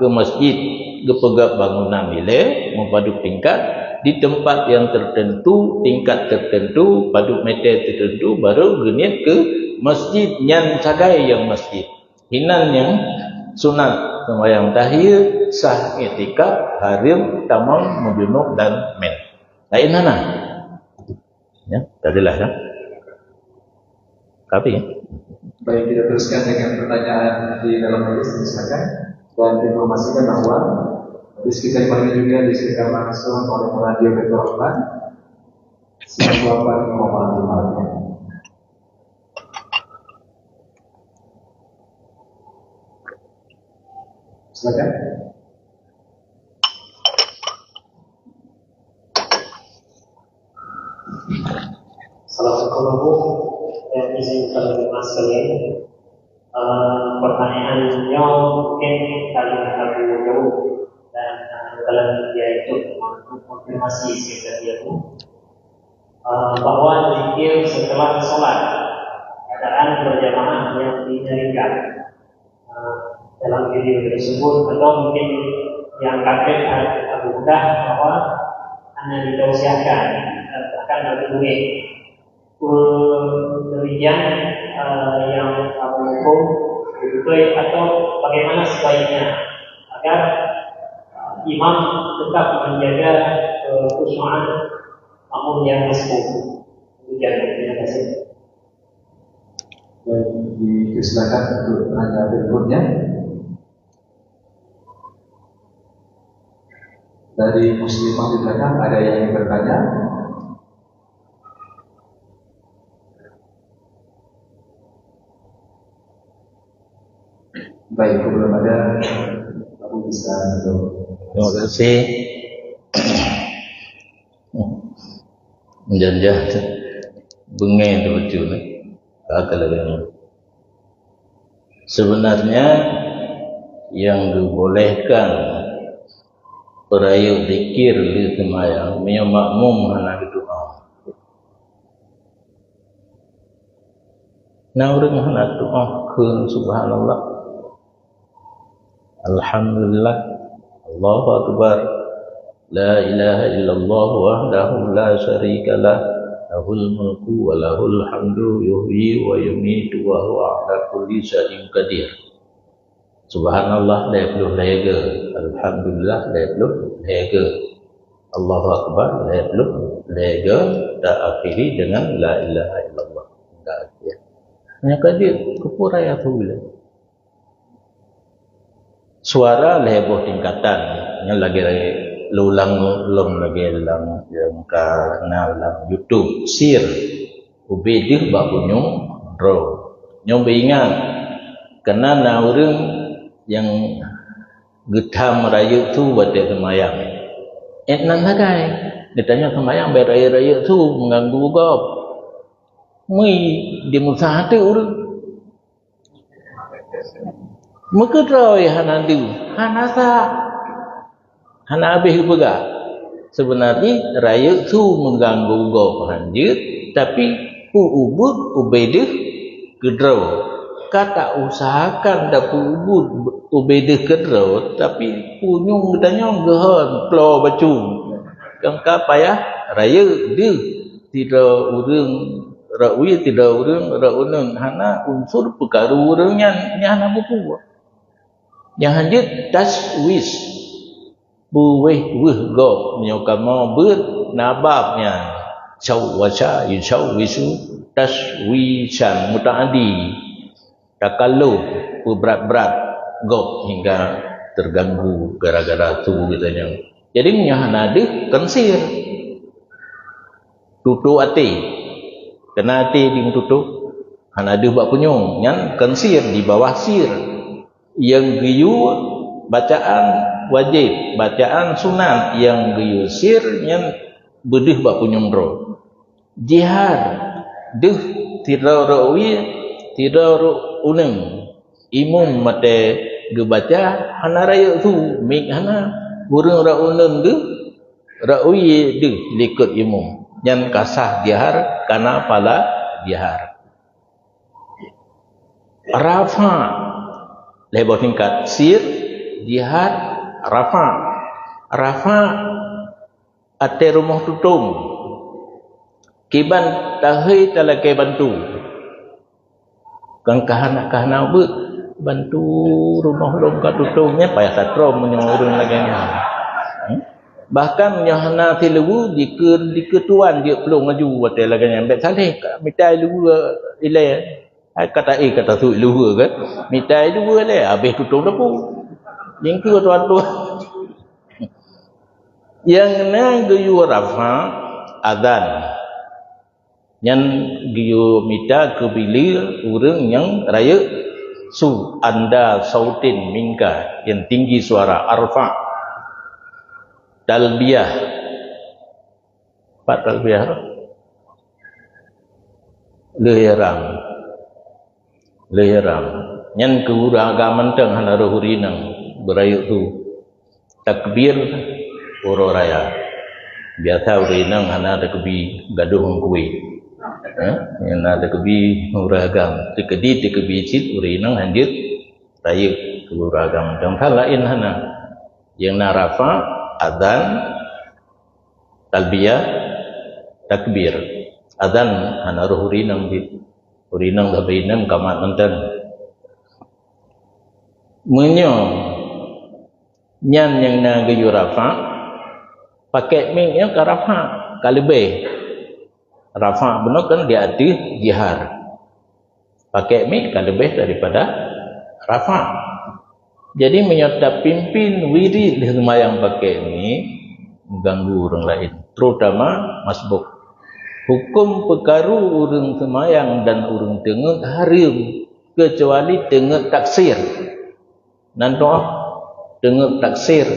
keu meuseujid, geupeugét bangunan ilée meupadub tingkat di teumpat nyang teuteuntu, tingkat teuteuntu, padub meter teuteuntu, barô geuniet keu meuseujid nyan sagai nyang meuseujid. Hinan nyang sunat seumayang tahiyat, sah iktikaf, hareuem tamong meujunub dan men. Laén hana. Ya, tak jelas kan? Tapi, ya. Baik, kita teruskan dengan pertanyaan di dalam majlis, silakan. Dan informasikan bahwa majlis kita kembali juga disiarkan langsung oleh Radio Baitur Rahman, sembilan puluh delapan koma lima. Silakan. Assalamualaikum. Eh, izin kepada jemaah sekalian. Eh, pertanyaan nyoe mungkin kalau aku jawab dan, eh, kalau dia itu untuk konfirmasi saya tadi aku, eh, bahwa zikir setelah sholat, keadaan berjamaah yang diinginkan. Ah, dalam video tersebut, atau mungkin yang kaget Abu Hudah bahwa hana ditausiahkan, eh, bahkan bagi murid. Eh, demikian, eh, yang Abu hukum betul atau bagaimana sebaiknya agar, eh, imam tetap menjaga, eh, kekhusyuan makmum yang masbuk. Demikian, terima kasih. Baik, dipersilakan untuk penanya berikutnya. Dari Muslimah di belakang, ada yang ingin bertanya? Baik, kalau belum ada, aku bisa untuk Terima kasih. Janjah tu. Bengeng tu betul, eh. Ka lagée nyoe. Sebenarnya, yang dibolehkan peurayeuk zikir lé seumayang, meunyoe makmum hana geudoa. Na ureuëng hana doa kheun subhanallah. Alhamdulillah. Allahu Akbar. La ilaha illallah wahdahu la syarika lah. Lahul mulku wa lahul hamdu yuhyi wa yumitu wa huwa ala kulli syai'in qadir. Subhanallah lhée ploh lhée geu. Alhamdulillah lhée ploh lhée geu. Allahu Akbar lhée ploh lhée geu. Ta akhiri dengan la ilaha illallah. Dah akhir. Hanya ka jeuet keupeue raya tu bila. Suara lhée boh tingkatan, nyan lagée leulang lom lagée lam nyang ka na lam YouTube, sir, ubé deuh bak bunyueng droe. Nyoe beuingat, keunan na ureuëng nyang geutham rayeuk su watée seumayang. Ék nan sagai, geutanyoe seumayang bék rayeuk-rayeuk su meuganggu gob. Mui dimeusaha teuk ureuëng. Meukeudroe hana deuh, hana sa, hana habéh geupeugah. Seubeuna jih rayeuk su meuganggu gob hanjeuet, tapi peu-ubeuet ubé deuh keudroe. Ka ta-useuhakan tapeu-ubeuet ubé deuh keudroe, tapi punyueng geutanyoe geuhon ploe bacut. Nyang ka payah rayeuk deuh sidroe ureuëng, rot wie sidroe ureuëng, rot uneun, hana unsur peukaru ureuëng nyan, nyan hana peue-peue. Nyang hanjeuet taswis, peuwéh-wéh gob, meunyoe kamoe beuet na bab nyan. Syawwasha, yusyawwishu, taswisan mutaaddi. Takalluf, peubrat-brat gob hingga teuganggu gara-gara su geutanyoe. Jadi, meunyoe hana deuh, kon sir. Tutoe até. Keunan até jimeututoe. Hana deuh bak punyueng. Nyan kon sir, di bawah sir. Nyang geuyue bacaan wajéb, bacaan sunat, nyang geuyue sir nyan beudeuh bak punyueng droe. Jihar, deuh sidroe rot wie, sidroe rot uneun. Imum watée geubaca hana rayeuk su, mik hana. Ureuëng rot uneun deuh, rot wie deuh likot imum. Nyan ka sah jihar, kana pala jihar. Rafa, lhée boh tingkat, sir, jihar, rafa. Rafa até rumoh tutong. Kiban tahei talakée bantu. Kon ka hana, ka hana beuet, bantu rumoh lôn ka tutong, nyan payah tatrom meunyoe ureuëng lagée nyan. Hmm? Bahkan meunyoe hana siluweue, dikeu-, dikeu tuan jeuet plueng laju watée lagée nyan. Bék saléh ka mita luweue ilée. Hai kata, eh, kata su luweue kan? Mita luweue ilée, habéh tutong dapu. Jingkeu tuan-tuan. Nyang na geuyue rafa, azan. Nyan geuyue mita keubileue ureuëng nyang rayeuk su, anda sautin minka, nyang tinggi suara, arfa. Talbiyah. Pat talbiyah tu? Lheueh ihram. Lheueh ihram. Nyan keu ureuëng agam mantong hana roh ureuëng inong beurayeuk su. Takbir uroe raya. Biasa ureuëng inong hana takeubi gadoh ngon kueh. Eh? Hana takeubi uroe agam. Teukeudi takeubi cit ureuëng inong hanjeuet rayeuk keu uroe agam. Dan hal laén hana. Nyang na rafa, azan, talbiyah, takbir. Azan hana roh ureuëng inong jih. Ureuëng inong sabe inong kamat mantong. Meunyoe nyan nyang na geuyue rafa, pakèk mic nyoe ka rafa, ka leubeh. Rafa bunoe kan di ateueh jihar. Pakèk mic ka leubeh daripada rafa. Jadi, meunyoe tapimpin wirid lheueh seumayang pakèk mic, mengganggu ureuëng laén, terutama masbuk. Huköm peukaru ureuëng seumayang dan ureuëng teungeut hareuem, keucuali teungeut taksir. Nan toh teungeut taksir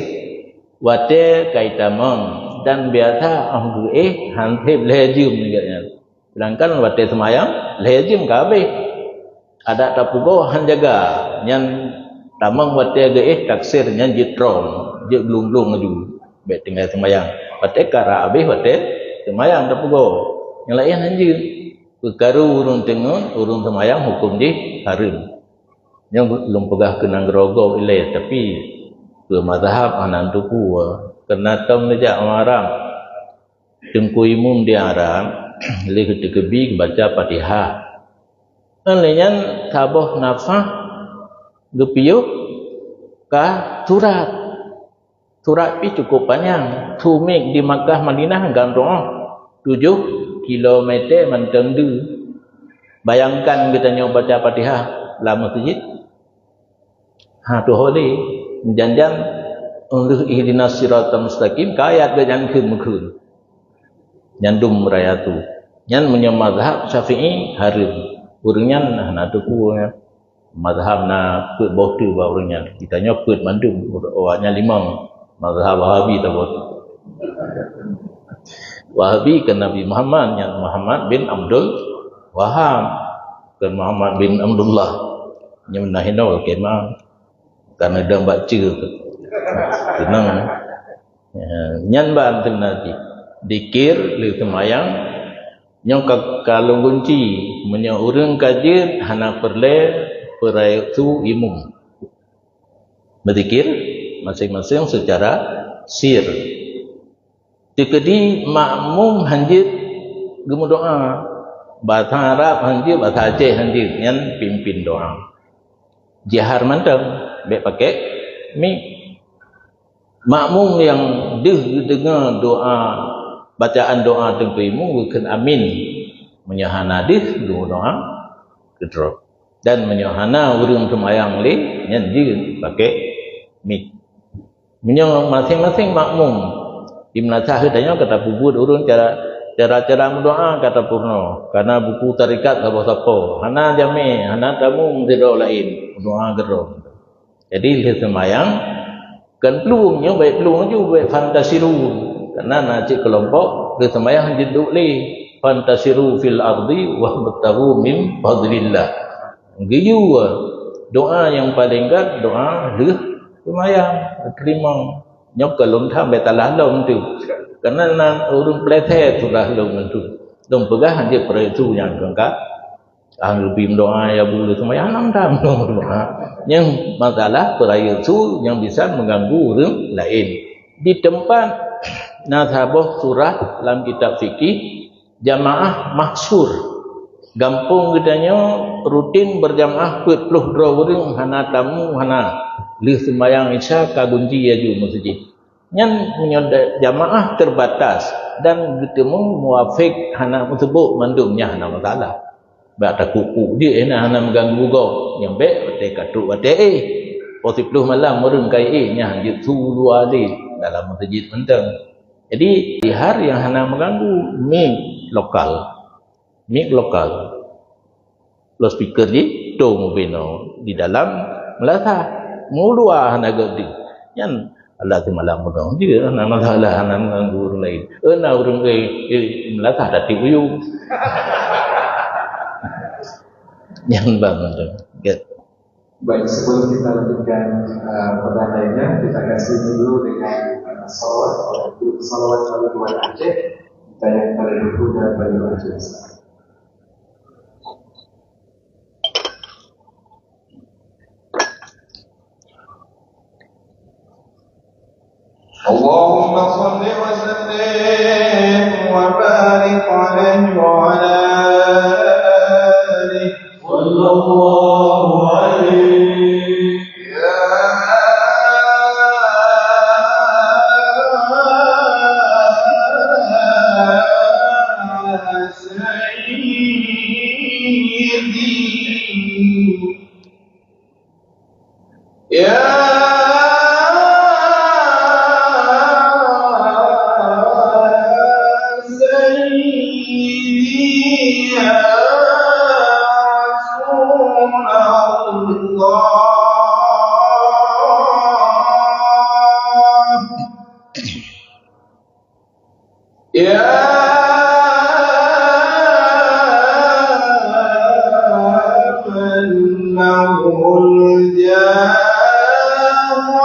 watée ka itamong dan biasa óh geuéh han seb lhée jeuem nibak nyan. Sedangkan watée seumayang lhée jeuem ka habéh. Adak tapeugoe han jaga, nyan tamong watée geuéh taksir nyan jeuet trom, jeuet glung-glung laju. Bék tinggai seumayang. Watée ka rab habéh watée seumayang tapeugoe. Nyang laén han jeuet. Peukaru ureuëng teungeut, ureuëng seumayang huköm jih hareuem. Nyoe lôn peugah keu nanggroe gob ilée, tapi keu mazhab hana teupeu. Keureuna tom neujak Arab, teungku imum di Arab, lheueh teukeubi geubaca Fatihah. Ngon lheueh nyan saboh nafah geupiôh ka surat. Surat pih cukup panyang. Su mic di Makkah Madinah gantoe tujoh kilometer mantong deuh. Bayangkan geutanyoe baca Fatihah lam meuseujid. Ha, tuho lé. Jan-jan lheueh ihdinas siratal mustaqim, ka ayat geuh nyan kheun meukheun. Nyan dum raya tu. Nyan meunyoe mazhab Syafi'i hareuem. Ureuëng nyan hana teupeu nyan. Mazhab na peuet boh teuk bak ureuëng nyan. Geutanyoe peuet mandum, awak nyan limong. Mazhab Wahabi saboh teuk. Wahabi keu Nabi Muhammad, nyan Muhammad bin Abdul Wahab, keu Muhammad bin Abdullah. Nyan na hinoe kema, karena dang baca. Tenang. Ya, nyan ban sebenarnya. Dikir lé seumayang, nyoe ka, ka lôn gunci. Meunyoe ureuëng ka jeuet, hana peureulée peurayeuk su imum. Beuzikir maséng-maséng seucara sir. Teukeudi makmum hanjeuet geumeudoá, basa Arab hanjeuet, basa Aceh hanjeuet, nyan pimpin doá. Jihar mantong, bék pakai mik. Makmum nyang deuh geudeungoe doá, bacaan doá teungku imum geukheun amin. Meunyoe hana deuh, geumeudoá keudroe. Dan meunyoe hana ureuëng seumayang lé, nyan jeuet pakai mik. Meunyoe maséng-maséng makmum, di meulasah tanyoe ka tapeubuet ureuëng cara, cara-cara meudoá ka tapeurunoe, kana buku tarekat saboh sapo, hana jamé, hana tamum sidroe laén, meudoá keudroe. Jadi lheueh seumayang, kon plueng nyoe, bék plueng laju, bék fantasiru. Karena na cit keulompok lheueh seumayang jeuet duek lé, fantasiru fil ardi wabtaghu min fadlillah. Geuyue doá nyang paleng gét, doá lheueh seumayang, teurimong. Nyoe keu lôn tham bék salah lom tu. Karena na ureuëng peuleset surah lom tu. Lôn peugah hanjeuet peureutu nyang keungka. Ah, leubeh meudoá ya bu lheueh seumayang, hana meudoá. Nyang masalah peurayeuk su nyang bisa mengganggu ureuëng laén. Di teumpat na saboh surah lam kitab fikih, jamaah mahsur. Gampông geutanyoe rutin berjamaah peuet ploh droe ureuëng, hana tamu, hana. Lheueh seumayang Isya ka gunci laju meuseujid. Nyan meunyoe da-, jamaah terbatas dan geuteumu muafik hana meuseubok mandum, nyan hana masalah. Bak takuk-kuk jih, eh, na hana meuganggu gob. Nyang bék watée ka trok watée éh. Poh siploh malam ureuëng ka éh, nyan jeuet su dua lé dalam meuseujid mantong. Jadi, jihar nyang hana meuganggu, mik lokal. Mik lokal. Loudspeaker jih, tong ubé noe di dalam meulasah. Meuluwa hana geuh deuh. Nyan Allah seumalam bunoe jih, hana masalah, hana meuganggu ureuëng laén. Eh, na ureuëng, eh, eh, meulasah tatiek uyueng. Nyan ban mantong. Gét. Baik, sebelum kita lanjutkan, eh, pertanyaan lainnya, kita akan sini dulu dengan, eh, salawat, salawat lalu kepada Aceh, kita yang terlebih dahulu dan paling Aceh. اللهم صل وسلم وبارك عليه وعلى آله. صلى الله عليه. يا سيدي. يا سيدي يا رسول الله. يا من له الجاه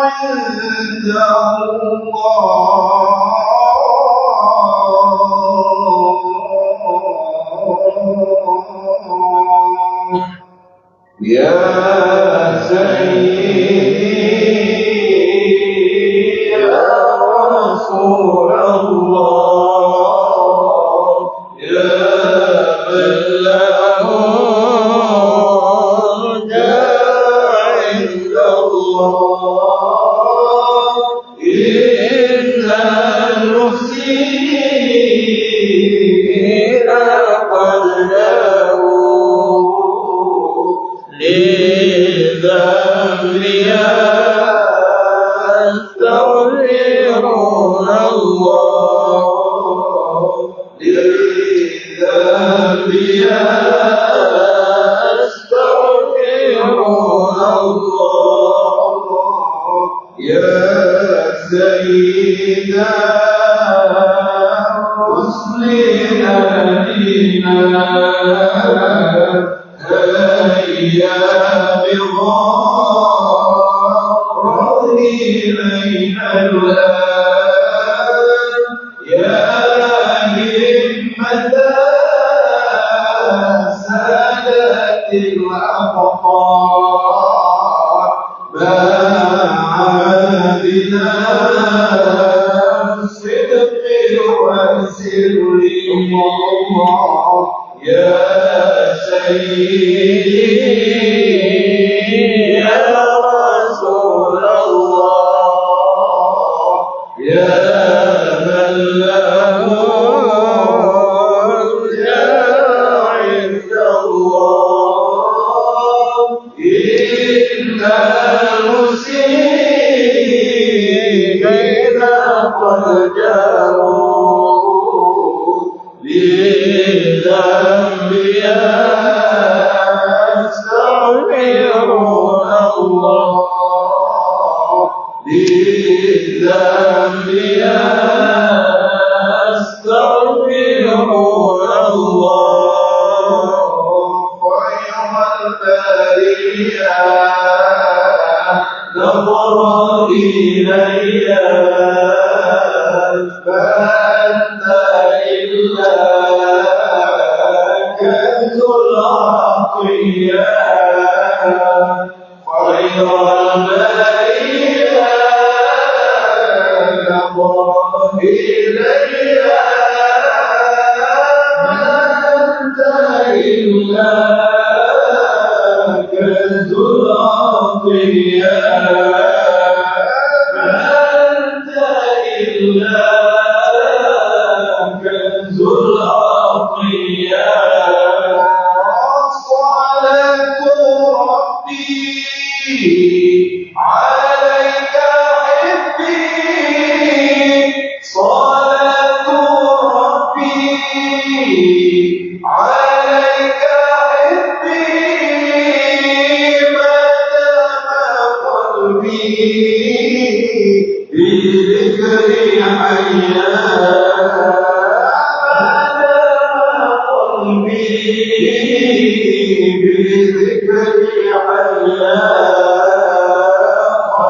عند الله. يا سيدي يا رسول الله، يا من له الجاه عند الله، إن المحسنين قد جاءوا لذنبي يستغفرون الله. لذنبي يستغفرون الله. يا سيدنا مسلم بنا، هيا بغرضي بين الآن. حقا. ما عادنا بالصدق وأنزل لي يا سيدي يا رسول الله، يا من له الجاه عند الله. إن المسيء إذا قد جاءوا للذنب يستغفرون الله، للذنب يستغفرون الله. خير البرية نظر إلي فأنت إلا كنز العطية. خير البرية نظر إلي فأنت إلا كنز العطية. أنت إلا كنز العطية. صلاة ربي عليك حبي، صلاة ربي عليك حبي، ما دام قلبي بذكري حيا، ما دام قلبي بذكري حيا.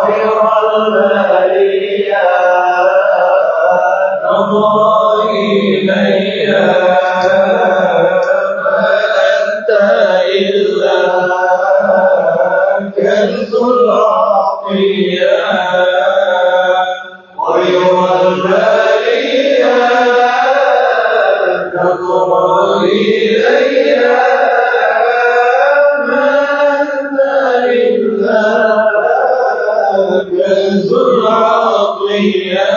خير البرية نظر إلي فأنت إلا كنز العطية. خير البرية نظر إلي ما أنت إلا كنز العطية،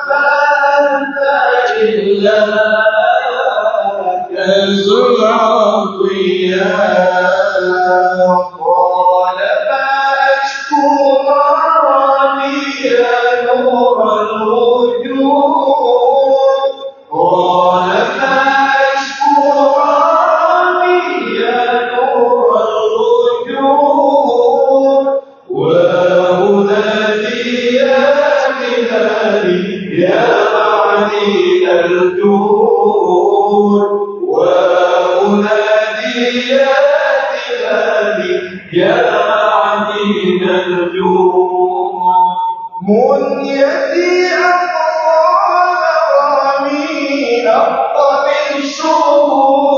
ما أنت إلا كنز العطية. قال فأشكو مرامي يا نور الوجود. قال فأشكو مرامي يا نور الوجود. وأنادي يا إلهي يا معدن الجود، وأنادي يا إلهي يا معدن الجود. منيتي أقصى مرامي أبقى بالشهود.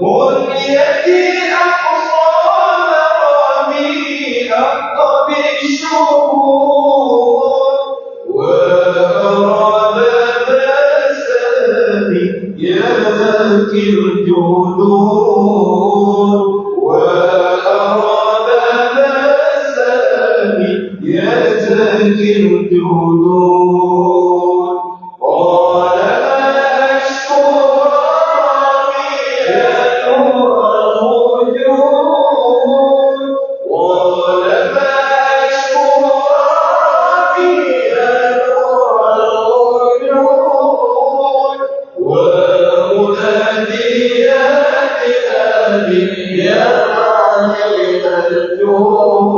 منيتي أقصى مرامي أبقى بالشهود. وأرى باب السلام يا ذاكي الجدود. وأرى باب السلام يا ذاكي الجدود. قال ما أشكو ربي يا نور الوجود. قال ما أشكو ربي يا نور الوجود. وأنادي يا إلهي يا معدن الجود.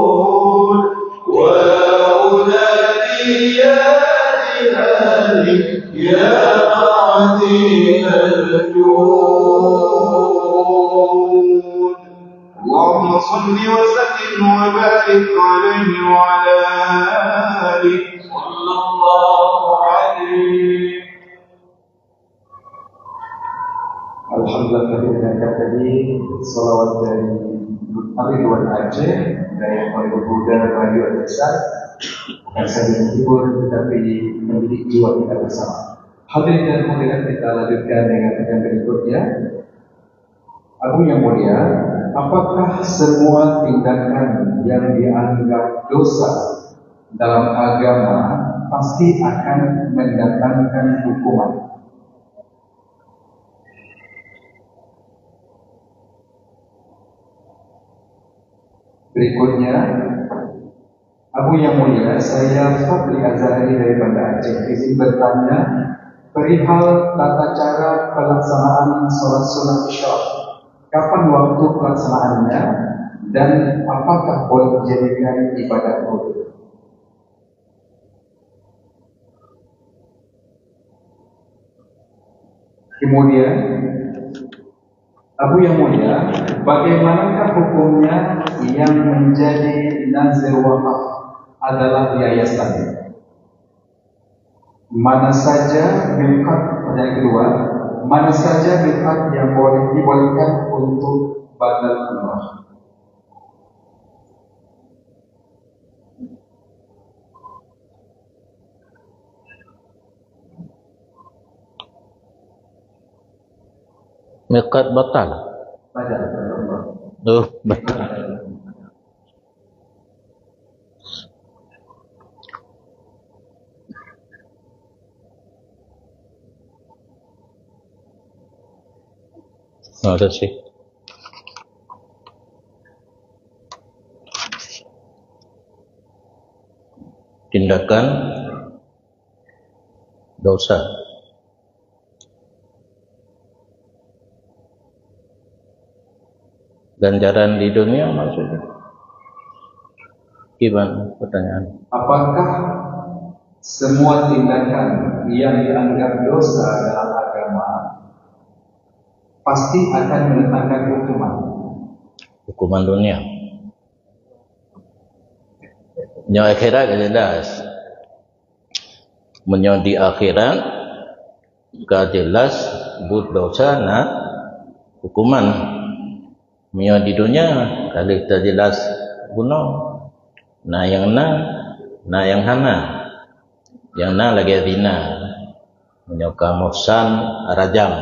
وأنادي يا إلهي يا معدن الجود. اللهم صل وسلم وبارك عليه وعلى آله. صلى الله عليه. Alhamdulillah, tadi dengarkan tadi salawat dari Ridwan Aceh, dari Pondok Buddha Bayu Al-Besar. Bukan saja menghibur, tetapi mendidik jiwa kita bersama. Hadirin dan hadirat, kita lanjutkan dengan pertanyaan berikutnya. Abu yang Mulia, apakah semua tindakan yang dianggap dosa dalam agama pasti akan mendatangkan hukuman? Berikutnya, Abu yang Mulia, saya Fadli Azhari dari Banda Aceh. Izin bertanya perihal tata cara pelaksanaan sholat sunat isyraq. Kapan waktu pelaksanaannya dan apakah boleh dijadikan ibadah rutin? Kemudian, Abu yang Mulia, bagaimanakah hukumnya yang menjadi nazir wakaf adalah yayasan? Mana saja miqat, pertanyaan kedua, mana saja miqat yang boleh dibolehkan untuk badal umrah? Miqat batal. Batal. Oh, batal. Ada sih. Tindakan dosa. Ganjaran di dunia maksudnya. Gimana pertanyaan? Apakah semua tindakan yang dianggap dosa dalam agama pasti akan mendatangkan hukuman? Hukuman dunia. Nyoe akhirat jelas. Meunyoe di akhirat, ka jelas buet desya na hukuman. Meunyoe di donya, ka lheueh teujelas bunoe. Na nyang na, na nyang hana. Nyang na lagèe zina. Meunyoe ka muhsan, rajam.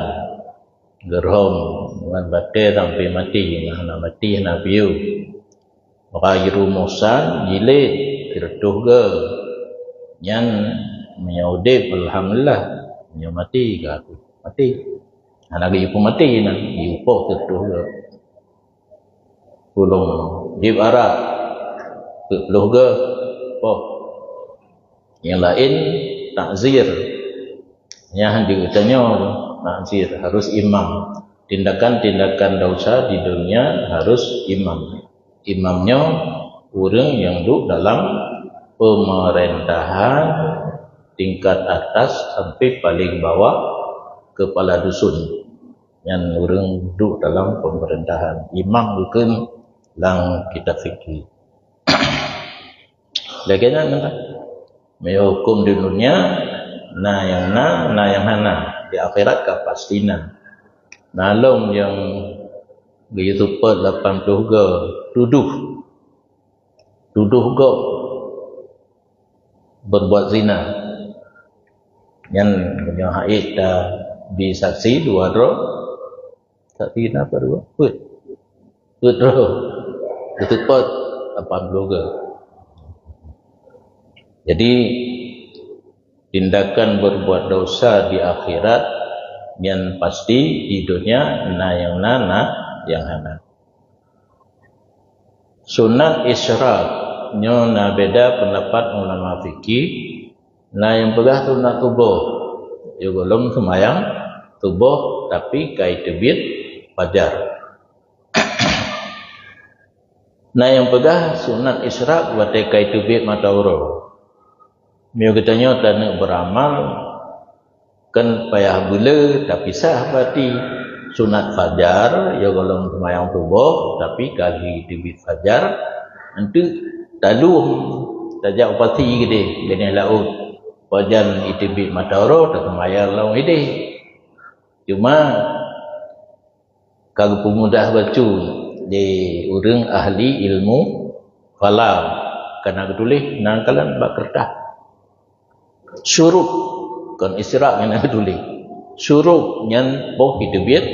Geurhom ngon batèe sampoe maté, na hana maté, hana piôh. Maka jeuet muhsan, jilid, sireutoh goe. Nyan meunyoe udép, alhamdulillah. Meunyoe maté, ka maté. Hana geuyue peumaté nyan, geuyue poh sireutoh goe. Pulung jieb arak, peuet ploh goe, poh. Nyang laén takzir. Nyan di geutanyoe takzir harus imam. Tindakan-tindakan desya di dunia harus imam. Imam nyoe ureueng nyang duek dalam pemerintahan tingkat atas sampai paling bawah, kepala dusun. Nyan ureueng duek dalam pemerintahan. Imam geukheun lam kitab fikih. Lagèe nyan kan. Meunyoe huköm di dunia, na nyang na, na nyang hana. Di akhirat ka pasti na. Na lom nyang geuyue seupôt lapan ploh goe, tudoh. Tudoh gob berbuat zina. Nyan meunyoe haiz tabri saksi dua droe, saksi na padua? Peuet. Peuet droe. Teuseupôt lapan ploh goe. Jadi, tindakan berbuat desya di akhirat nyan pasti, di dunia na nyang na, na nyang hana. Sunat isyraq nyoe na beda pendapat ulama fikih, na nyang peugah sunat suboh, yôh gohlom seumayang suboh tapi ka teubiet fajar. Na nyang peugah sunat isyraq watèe ka teubiet mata uroe. Meunyoe geutanyoe taneuk beuramal, kan payah beuleu, tapi sah berarti sunat fajar, yôh gohlom seumayang suboh, tapi ka lheueh teubiet fajar, enteuk taleueng tajak u pasi keudeh, binéh laôt. Pajan teubiet mata uroe, taseumayang lom ideh. Cuma, Ka geupeumudah bacut lé ureuëng ahli ilmu falak, ka na geutuléh na kalon bak keureutah. Syuruk, kon isyraq nyang na geutuléh. Syuruk nyan poh jiteubiet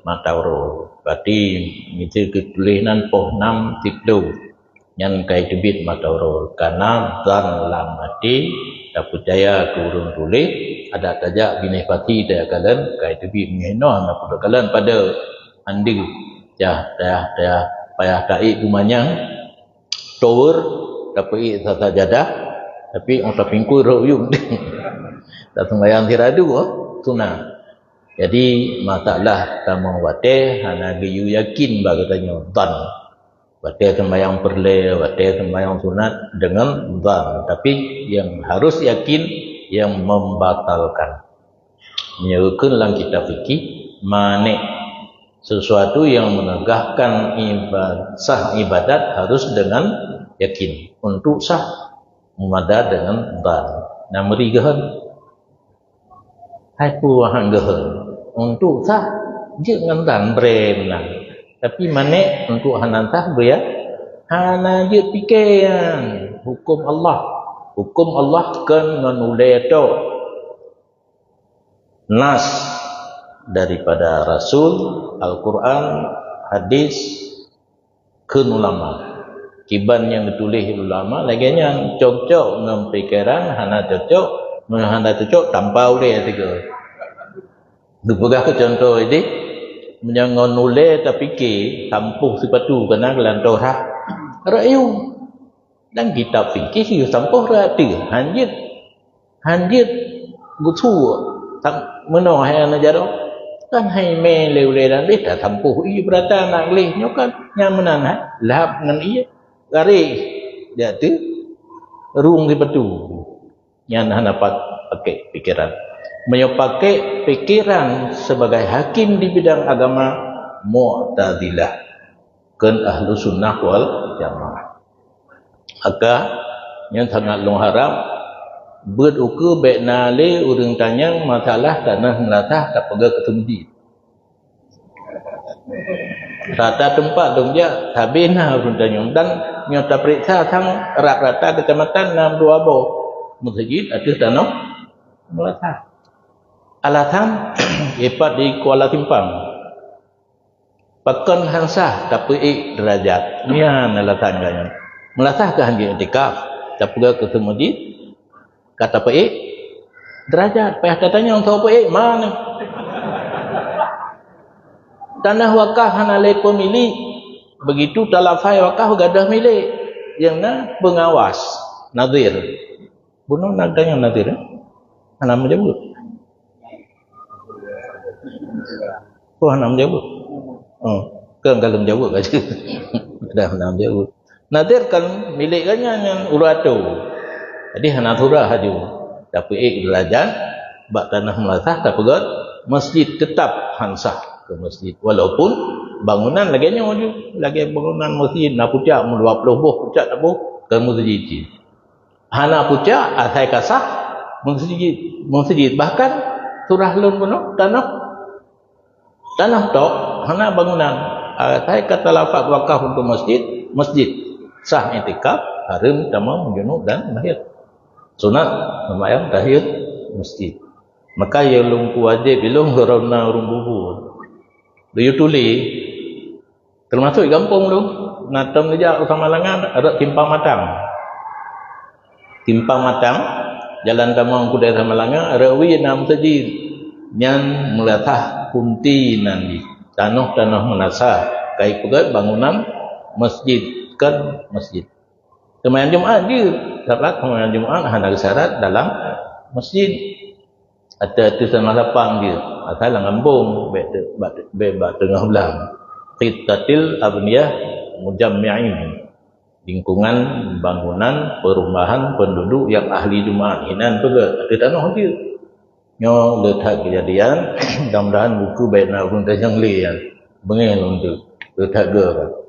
mata uroe. Berarti miseue geutuléh nan poh nam siplôh. Nyan ka jiteubiet mata uroe. Ka na zan lam até, tapeucaya keu ureuëng tuléh, adak tajak binéh pati tajak kalon, ka jiteubiet meunyoe hinoe na peuduek kalon pada andeue. Jah, jah, jah, payah taék peumanyang, tower, tapeuék sa sajadah, tapi 'oh tapingkui rot uyueng. Taseumbahyang siradu, oh, sunat. Jadi, masalah tamong watée hana geuyue yakin bak geutanyoe, zan. Watée seumbahyang peureulée, watée seumbahyang sunat deungon zan. Tapi, yang harus yakin, yang membatalkan. Meunyoe geukheun lam kitab fikih, manéh, sesuatu yang menegakkan iba-, sah ibadat harus dengan yakin. Untuk sah, meumada deungon zan. Nyang meuri geuhon. Hai peue han geuhon. Untuk sah, jeuet ngon zan brem nan. Tapi manéh untuk hana sah, beuya, hana jeuet pike nyan. Huköm Allah. Huköm Allah kon ngon ulée tok. Nas daripada Rasul, Al-Quran, hadis, kheun ulama. Kiban nyang geutuléh ulama, lagée nyan cocok ngon pikeran, hana cocok, meunyoe hana cocok, tampa ulée sigoe. Geupeugah keu contoh idéh, meunyoe ngon ulée tapike, tampoh sipatu, kana geulantoe rhah. Rot uyueng. Dan kitab fikih yue tampoh rot ateueh, han jeuet, han jeuet geusuek, tam-, meunoe hai aneuk jaroe. Kan hai mé lé ulée dan deh tatampoh ié beurata aneuk gleh nyoe kan nyan meunan hai, lhab ngon ié, garéh, jak teu, rhueng sipatu. Nyan hana pat-, pakek pikeran. Meunyoe pakek pikeran sebagai hakim di bidang agama, Mu'tazilah. Kon Ahlussunnah wal Jamaah. Maka, nyan sangat lôn harab, beuet ukeue bék na lé ureuëng tanyong masalah tanoh meulasah tapeugah keu seumeujid. Rata teumpat lôn jak, sabe na ureuëng tanyong. Dan nyoe tapeuriksa sang rata-rata keucamatan na dua boh meuseujid ateueh tanoh meulasah. Alasan, ipat di Kuala Simpang. Pakon han sah tapeuék deurajat? Nyan alasan geuh nyan. Meulasah keu han jeuet iktikaf, tapeugah keu seumeujid, ka tapeuék deurajat, payah tatanyong soe peuék, ma nyoe? Tanoh wakaf hana lé peumilék, begitu talafai wakaf gadôh milék, nyang na peungawas, nazir. Bunoe na geutanyoe nazir, eh? Hana meujaweueb. Oh, hana meujaweueb. Oh, kan galom jaweueb aja. Dah hana meujaweueb. Nazir kan milék geuh nyan, nyan ureuëng atô. Jadi hana surah aju. Tapeuék deurajat bak tanoh meulasah tapeugöt masjid, teutap han sah keu masjid. Walaupun bangunan lagée nyoe ju, lagée bangunan masjid na pucak meudua ploh boh pucak taboh keu masjid jih. Hana pucak asai ka sah meuseujid, meuseujid. Bahkan surah lôn bunoe tanoh, tanoh tok, hana bangunan. Asai ka talafaz wakaf untuk masjid, masjid. Sah iktikaf, hareuem tamong junub dan mahid. Sunat seumayang tahiyat masjid. Maka nyang lôn peuwajéb ilôn karena ureuëng bubur. Lôn tuléh, teumasuk di gampông lôn, na tom neujak u Samalanga, rot Simpang Matang. Simpang Matang, jalan tamong keudéh Samalanga, rot wie na meuseujid. Nyan meulasah kunti nan jih. Tanoh-tanoh meulasah, ka ipeugöt bangunan masjid, kon masjid. Seumayang Jumat jeuet, sabab seumayang Jumat hana geusyarat dalam masjid. Ateueh-ateueh seumah lapang jeuet, asai lam gampông, bék te-, bak te-, bék bak teungoh blang. Qittatil abniyah mujammi'in, lingkungan bangunan perumahan penduduk yang ahli Jumat, inan peugöt ateueh tanoh jeuet. Nyoe le that keujadian, mudah-mudahan buku bék na ureuëng tajang lé nyan. Beungéh lôn tu, le that geuh.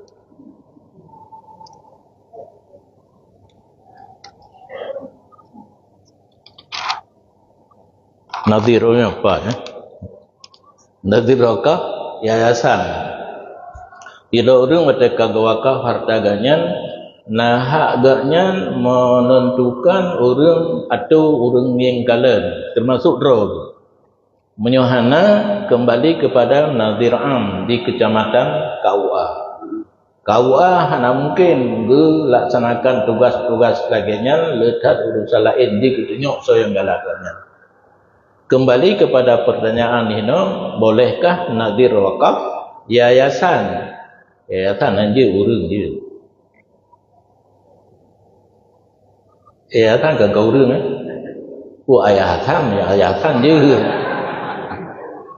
Nazir nyoe apa, eh? Nazir Rokah Yayasan. Sidroe ureuëng watée ka geuwakaf hareuta geuh nyan, na hak geuh nyan meunentukan ureuëng atau ureuëng ngieng kalon, teumasuk droe geuh. Meunyoe hana, keumbali keupada nadhir am di keucamatan K U A. K U A hana mungken geulaksanakan tugas-tugas lagée nyan le that urusan laén di geutunyok soe nyang galak geuh nyan. Keumbali keupada peurtanyaan inoe, bolehkah nadhir wakaf yayasan? Yayasan hanjeuet ureuëng jeuet. Yayasan kan keu ureuëng, eh? Oh, yayasan, yayasan jeuet.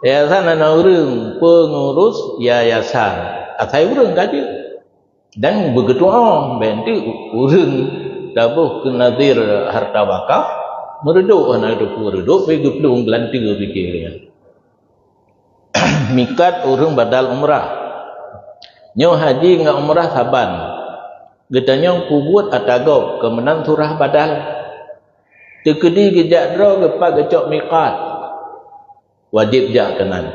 Yayasan hana ureuëng, pengurus yayasan. Asai ureuëng ka jeuet. Dan beugeutuoh, bék teuk ureuëng taboh keu nadhir hareuta wakaf, meureudok hana teupeu reudok, pih geuplueng geulanteue pike nyan. Mikat ureuëng badal umrah. Nyoe haji ngon umrah saban. Geutanyong peubuet ata gob keu meunan surah badal. Teukeudi geujak droe geuh pat geucok mikat. Wajéb jak keunan.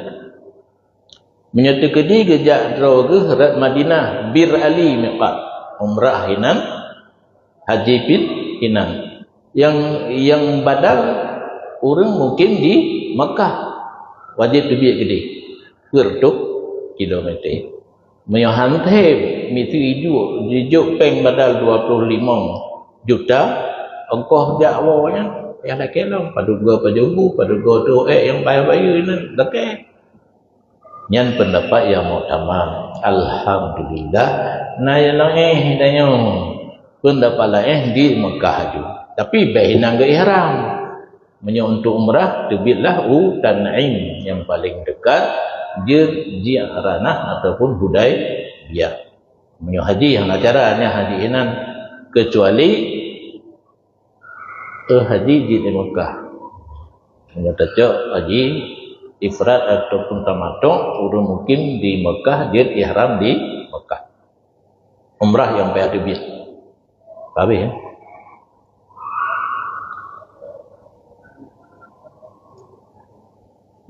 Meunyoe teukeudi geujak droe geuh rot Madinah, Bir Ali mikat. Umrah hinan, haji pih hinan. Nyang, nyang badal ureuëng mukim di Makkah, wajéb teubiet keudeh, peuet reutôh kilometer. Meunyoe han thèe miseue jijok, jijok péng badal dua ploh limong juta, ongkoh jak woe nyan, payah lakée lom, padub goe pajoh bu, padub goe teuh ék nyang payah bayeue nyan, lakée. Nyan peundapat nyang muktamad. Alhamdulillah, na nyang laén tanyoe. Peundapat laén di Mekah aju. Tapi bék hinan geu-ihram. Meunyoe untuk umrah, teubietlah u Tan'im nyang paléng dekat jeuet Ji'ranah ataupun Hudaibiyah. Meunyoe haji hana cara nyan haji hinan, keucuali eh, haji jeuet di Mekah. Meunyoe tacok haji ifrad ataupun tamattu, ureuëng mukim di Mekah jeuet ihram di Mekah. Umrah nyang payah teubiet. Habis, ya?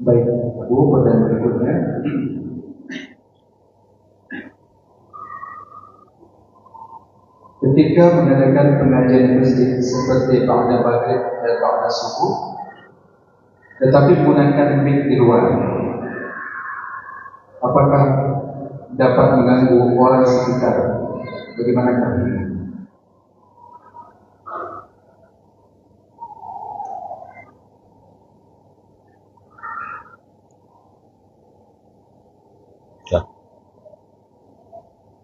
Baik, Abu, pertanyaan berikutnya. Ketika mengadakan pengajian di masjid seperti ba'da maghrib dan ba'da subuh, tetapi menggunakan mic di luar, apakah dapat mengganggu orang sekitar? Bagaimanakah ini? Ya.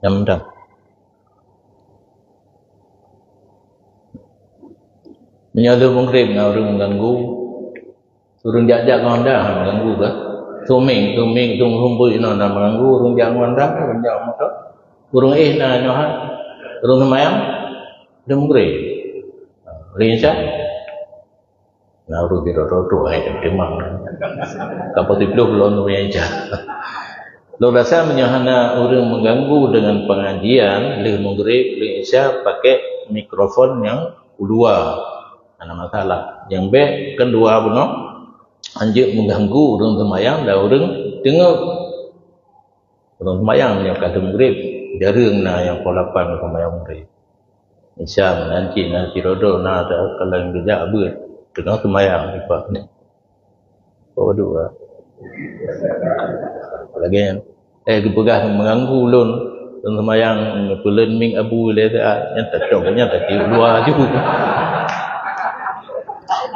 Nyam dah. Meunyoe lheueh maghrib na ureuëng mengganggu, ureuëng jak-jak ngon honda mengganggu kah? Suming, suming, sung humbui inoe na mengganggu, ureuëng jak ngon honda, ureuëng jak ngon moto. Ureuëng éh na nyoe ha, ureuëng seumayang, lheueh maghrib. Lheueh isya, na ureuëng sidroe-droe hai teutimang. Ka poh siplôh lôn ureuëng isya. Lôn rasa meunyoe hana ureuëng mengganggu dengan pengajian, lheueh maghrib, lheueh isya, pakai mikrofon nyang uluwa. Hana masalah. Nyang bék kan dua bunoe, hanjeuet mengganggu ureuëng seumayang dan ureuëng teungoh. Ureuëng seumayang nyang ka maghrib, jareueng na nyang poh lapan seumayang maghrib. Isya meunan cit na sidroe-droe na ta-, kalon geujak beuet, teungoh seumayang dipat. Oh, dua. Lagée nyan. Eh, geupeugah mengganggu lôn. Lôn seumayang, peuleueng mic Abu lé, ah, nyan tacok, nyan tatiup luwa aju.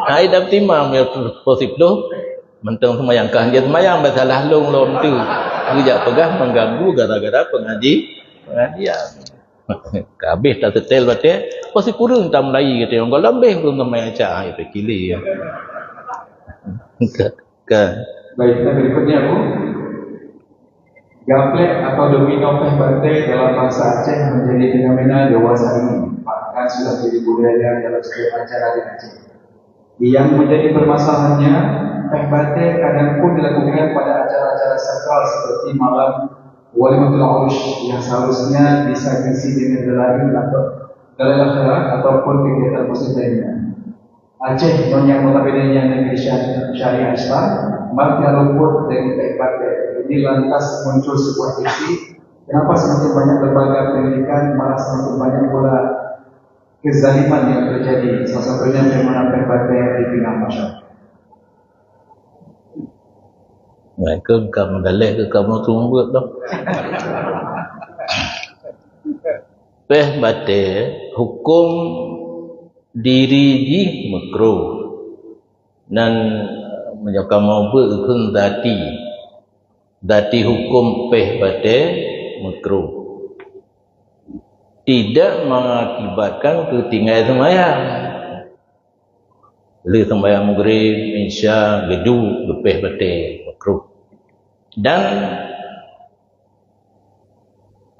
Hai dam timang, ya, poh siplôh, mantong seumayang. Kah dia seumayang, bah salah lôn lom tu. Geujak peugah mengganggu gara-gara pengaji-, pengajian. Ka habéh taseutée batée, poh sikureueng tamulai geutanyoe, gohlom béh ureuëng seumayang isya, ah, itu kili. Ka, ka. Baik, kita berikutnya, Bu. Gaplek atau domino péh batée dalam bahasa Aceh menjadi fenomena dewasa ini, bahkan sudah jadi budaya dalam setiap acara di Aceh. Yang menjadi permasalahannya, péh batée kadang pun dilakukan pada acara-acara sakral seperti malam Walimatul Urus yang seharusnya bisa diisi dengan galai atau galai akhirat ataupun kegiatan positif lainnya. Aceh, nyonya notabene-nya negeri syari-, syariah Islam, maka luput dari péh batée. Ini lantas muncul sebuah isi Kenapa semakin banyak lembaga pendidikan, malah semakin banyak pula kezaliman yang terjadi, salah satunya fenomena péh batée di tengah masyarakat? Nah, ke kamu dalih ke kamu tumbuk tu. Péh batée, hukum diri jih makruh. Dan meunyoe kamoe beuet keu zati, zati hukum péh batée makruh. Tidak mengakibatkan keu tinggai seumayang. Lheueh seumayang Maghrib, Isya, geuduek, geupéh batée, makruh. Dan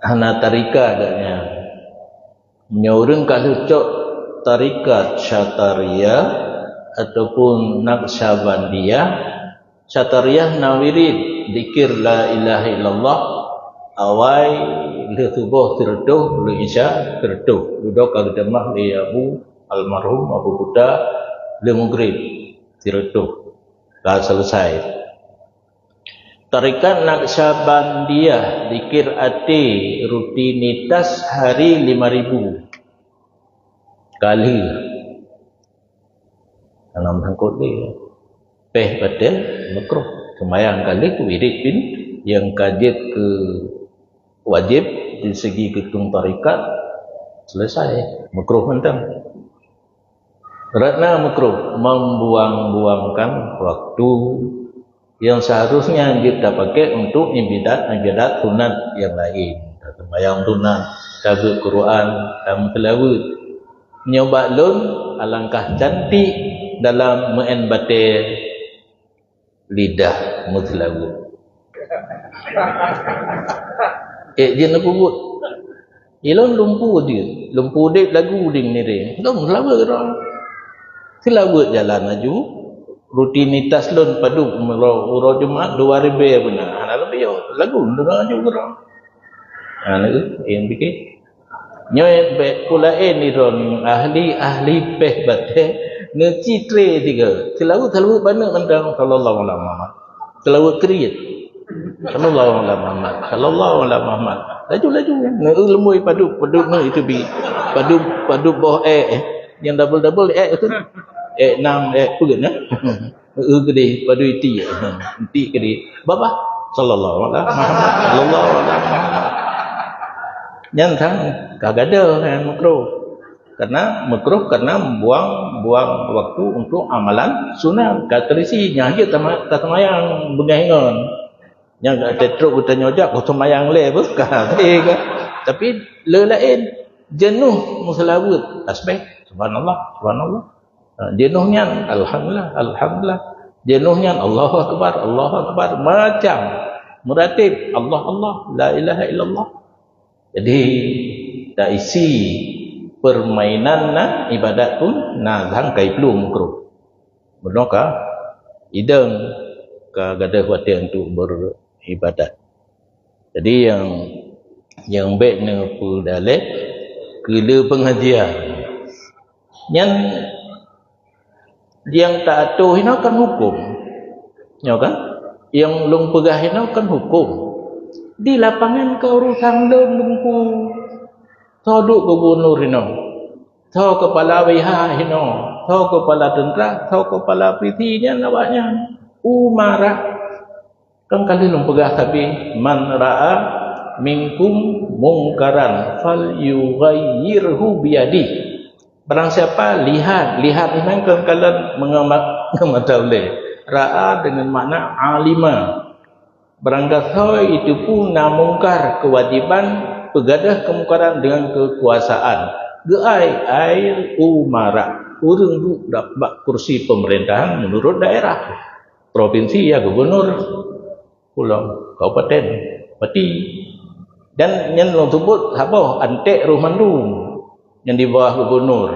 hana tarika geuh nyan. Meunyoe ureuëng ka lheueh cok tarikat Syatariyah ataupun Naqsyabandiyah, Syatariyah na wirid zikir la ilaha illallah, awai lheueh suboh sireutôh, lheueh Isya sireutôh. Dudoe ka geutamah lé Abu, almarhum Abu Kuta, lheueh Maghrib sireutôh. Ka selesai. Tarikat Naqsyabandiyah, zikir até, rutinitas hari lima ribu kali. Dalam sangkot dia. Péh batée makruh. Seumayang kali tu wirid pih nyang ka jeuet keu wajéb di segi keutung tarikat, selesai. Makruh mantong. Ratna makruh, membuang-buangkan waktu yang seharusnya jeuet tapakai untuk ibadat-ibadat sunat yang lain. Taseumayang sunat, tabeuet Quran, tameuseulaweuet. Nyoe bak lôn, alangkah cantik dalam meu'en batée lidah meuseulaweuet. Ék jeuet neupeubuet. Ilôn lumpu jeuet, lumpu udeb lagu ding nireng. Lôn seulaweuet keudroe. Seulaweuet jalan laju, rutinitas lôn padub uroe, uroe Jumat dua ribée beuna. Hana lôn piôh, lagu lôn deungoe laju keudroe. Ha, na kheueh, nyang pike. Nyoe bék peue laén droeneuh ahli-ahli péh batée neucitré tiga. Seulaweuet-seulaweuet baneuk mantong, sallallahu ala Muhammad. Seulaweuet kriet. Sallallahu ala Muhammad. Sallallahu ala Muhammad. Laju-laju, neu leumboi padub, padub neu itu bi. Padub, padub boh ék, eh. Nyang double-double ék itu. Ék nam, ék peue na. Eu keudeh, padub iti. Iti keudeh. Babah. Sallallahu ala Muhammad. Sallallahu ala Muhammad. Nyan sang ka gadoh nyan makruh. Karena makruh, karena buang-buang waktu untuk amalan sunat. Ka teurisi, nyan jeuet tama-, taseumayang beungoh ingon. Nyang ka trok geutanyoe jak, oh, seumayang lé beuh ka. Tapi le laén, jeuneuh meuseulaweuet tasbih, subhanallah, subhanallah. Ha, jeuneuh nyan, alhamdulillah, alhamdulillah. Jeuneuh nyan, Allahu akbar, Allahu akbar. Macam meuratib, Allah, Allah, la ilaha illallah. Jadi, taisi peurmainan na ibadat pun na, sangkai plueng makruh. Meunoe ka idong ka gadoh watée untuk beuribadat. Jadi, nyang, nyang bék neupeudaleh keu le pengajian. Nyan nyang taatur hinoe kan huköm. Nyoe kan? Nyang lôn peugah hinoe kan huköm. Di lapangan ka urusan lôn Teungku. Soe duek gubunur hinoe? Soe keupala W H hinoe? Soe keupala teuntra? Soe keupala polisi? Nyan awaknyan. Umara. Kan ka lheueh lôn peugah sabe, "Man ra'a minkum mungkaran falyughayyirhu biyadih." Barang siapa lihat, lihat inan kon kalon meungeuma-, ngeumata ulée. Ra'a deungon makna alima. Barang gasoe iteupeue na mungkar, keuwajéban peugadôh keumungkaran deungon keukuasaan. Geuai, ai umara, ureuëng duek bak kursi peumeurintah meunurot daerah, propinsi ya gubunur, pulo, kabupaten, pati. Dan nyan lôn seubut saboh antek roh mandum nyang di bawah gubunur,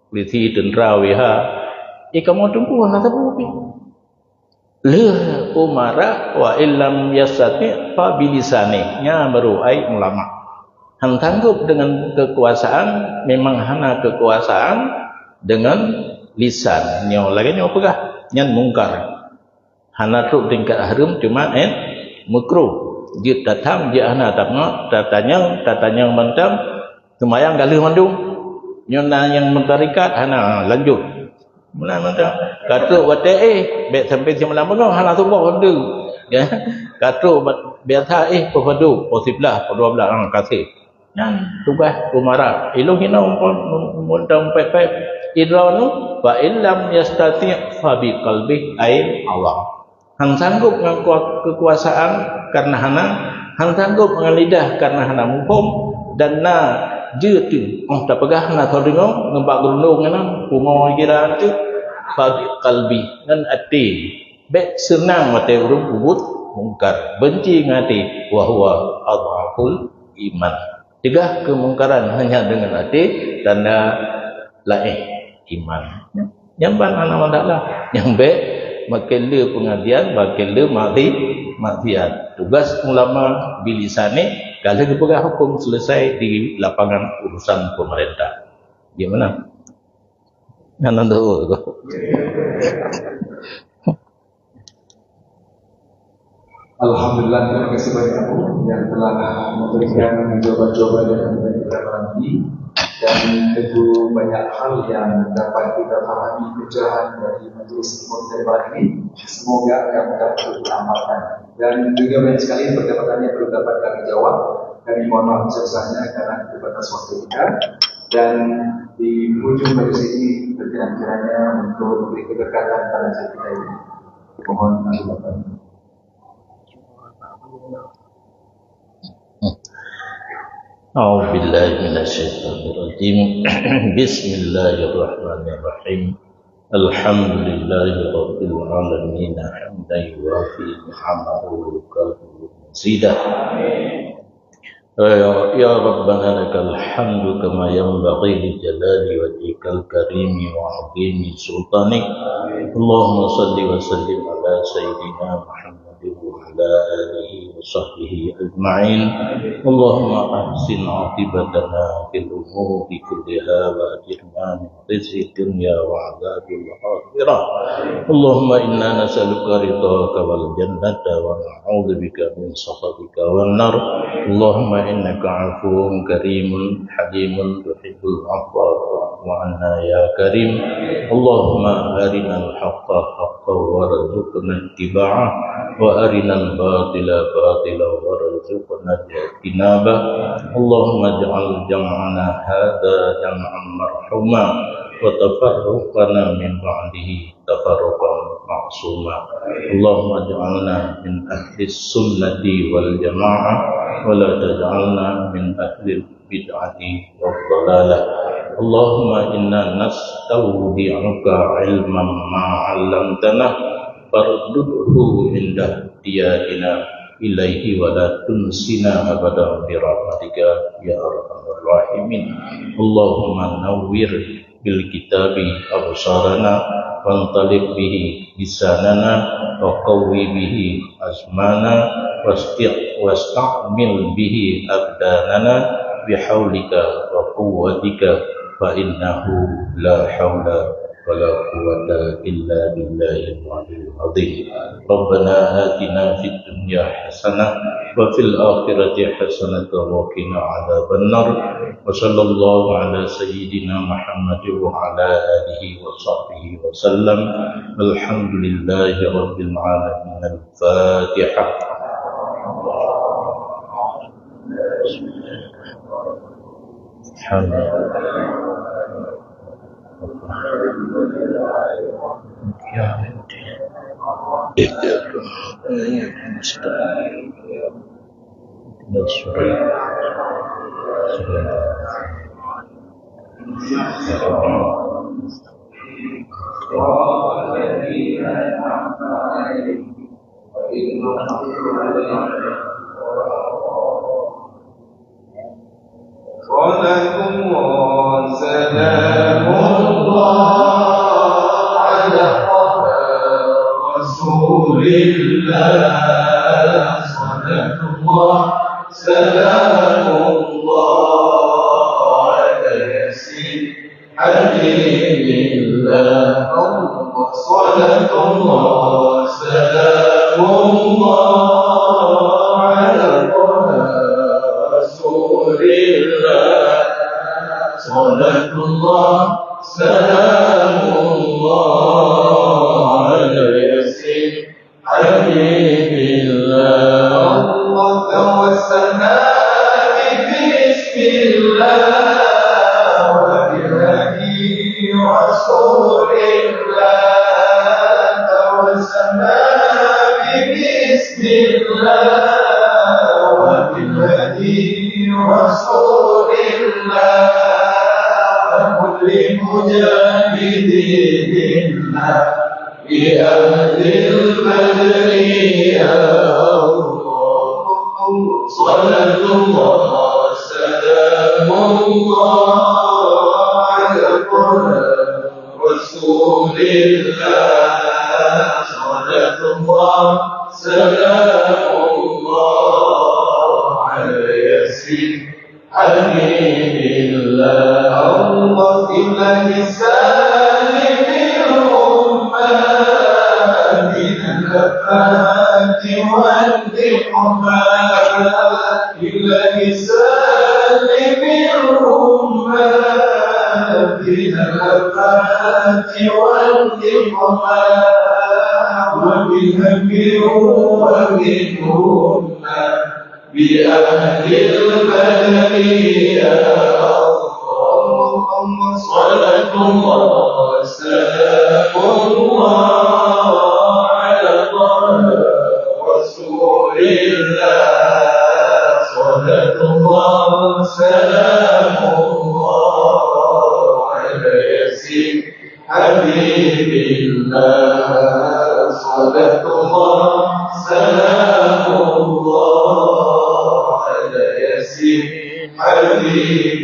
polisi, teuntra, W H. Eh, kamoe Teungku hana saboh pih. Lheueh umara, wa illam yastati fa bilisani. Nya baru ai ulama. Han sanggup dengan kekuasaan, memang hana kekuasaan, dengan lisan. Nyoe lagée nyoe peugah, nyan mungkar. Hana trok tingkat hareuem, cuma en makruh. Jeuet tatham, jeuet hana, tatanyong, tatanyong, tatanyong mantong, seumayang ka lheueh mandum. Nyoe na nyang meutarikat, hana, lanjut. Meunan mantong. Ka trok watèe éh, bèk sampai simalam beungoh, hana tuboh lom tu. Ya. Ka trok ba-, biasa éh, poh padum, poh siblaih, poh dua blaih, ah, ka sép. Nyan tugaih umara. Ilôn hinoe mun, mun, mun dong pèp-pèp. Idroe nyoe, fa in lam yastati' fa bi qalbih, ai Allah. Han sanggob ngon kua-, keukuasaan kareuna hana, han sanggob ngon lidah kareuna hana muphom, dan na jeuet teuh, 'oh tapeugah na soe deungoe ngon bak geurundong nyan, pungo jiran teuh, fa bi qalbih, ngon até. Bèk seunang watèe ureueng peubuet mungkar, beunci ngon até, wa huwa adhaful iman. Cegah keumungkaran hanya deungon até, tanda laén iman. Nyan ban hana masalah. Nyang bèk, makin le peungajian, makin le maksi-, maksiat. Tugas ulama bilisani, ka lheueh geupeugah hukôm, selesai di lapangan urusan pemerintah. Di mana? Nyan tu. Alhamdulillah, terima kasih banyak, Bu, yang telah memberikan jawaban-jawaban yang kita nanti. Dan tentu banyak hal yang dapat kita pahami pencerahan dari Majelis Timur Tengah ini. Semoga akan dapat kita amalkan. Dan juga banyak sekali perdebatannya belum dapat kami jawab. Kami mohon maaf sebesarnya karena keterbatasan waktu kita. Dan di ujung majelis ini, berkenan kiranya untuk memberi keberkatan pada acara kita ini. Mohon maaf. أعوذ بالله من الشيطان الرجيم. بسم الله الرحمن الرحيم. الحمد لله رب العالمين، حمدا يوافي نعمه ويكافئ مزيده. يا، يا ربنا لك الحمد كما ينبغي لجلال وجهك الكريم وعظيم سلطانك. اللهم صل وسلم على سيدنا محمد وعلى آله وصحبه أجمعين. اللهم أحسن عاقبتنا في الأمور كلها وأجرنا من خزي الدنيا وعذاب الآخرة. اللهم إنا نسألك رضاك والجنة ونعوذ بك من سخطك والنار. اللهم إنك عفو كريم حليم تحب العفو فاعف عنا يا كريم. اللهم أرنا الحق حقا وارزقنا اتباعه، وأرنا الباطل باطلا وارزقنا اجتنابه. اللهم اجعل جمعنا هذا جمعا مرحوما، وتفرقنا من بعده تفرقا معصوما. اللهم اجعلنا من أهل السنة والجماعة، ولا تجعلنا من أهل البدعة والضلالة. اللهم إنا نستودعك علما ما علمتنا، فاردده عند احتياجنا إليه ولا تنسنا أبدا برحمتك يا أرحم الراحمين. اللهم نور بالكتاب أبصارنا، وانطلق به لساننا، وقو به عزمنا، واست-، واستعمل به أبداننا بحولك وقوتك، فإنه لا حول ولا قوة إلا بالله العلي العظيم. ربنا آتنا في الدنيا حسنة وفي الآخرة حسنة وقنا عذاب النار. وصلى الله على سيدنا محمد وعلى آله وصحبه وسلم. الحمد لله رب العالمين. الفاتحة. الحمد لله. صلاة الله سلام الله على طه رسول الله. صلاة الله سلام الله على ياسين حبيب الله. صلاة الله سلام الله على حبيب الله. اللهم توسلنا ببسم الله وبالهدي رسول الله. توسلنا ببسم الله وبالهدي رسول الله وكل مجاهد لله بأهل البدر يا الله. صلاة الله سلام الله على طه رسول الله. صلاة الله سلام الله على ياسين حبيب الله. اللهم إنا نسألك الأمة من الآفات والنقمة. إنا نسألك الأمة من الآفات والنقمة. ومن هم ومن أمة بأهل البدر يا الله. صلاة الله سلام الله على طه رسول الله. صلاة الله سلام الله على ياسين حبيب الله. صلاة الله سلام الله على ياسين حبيب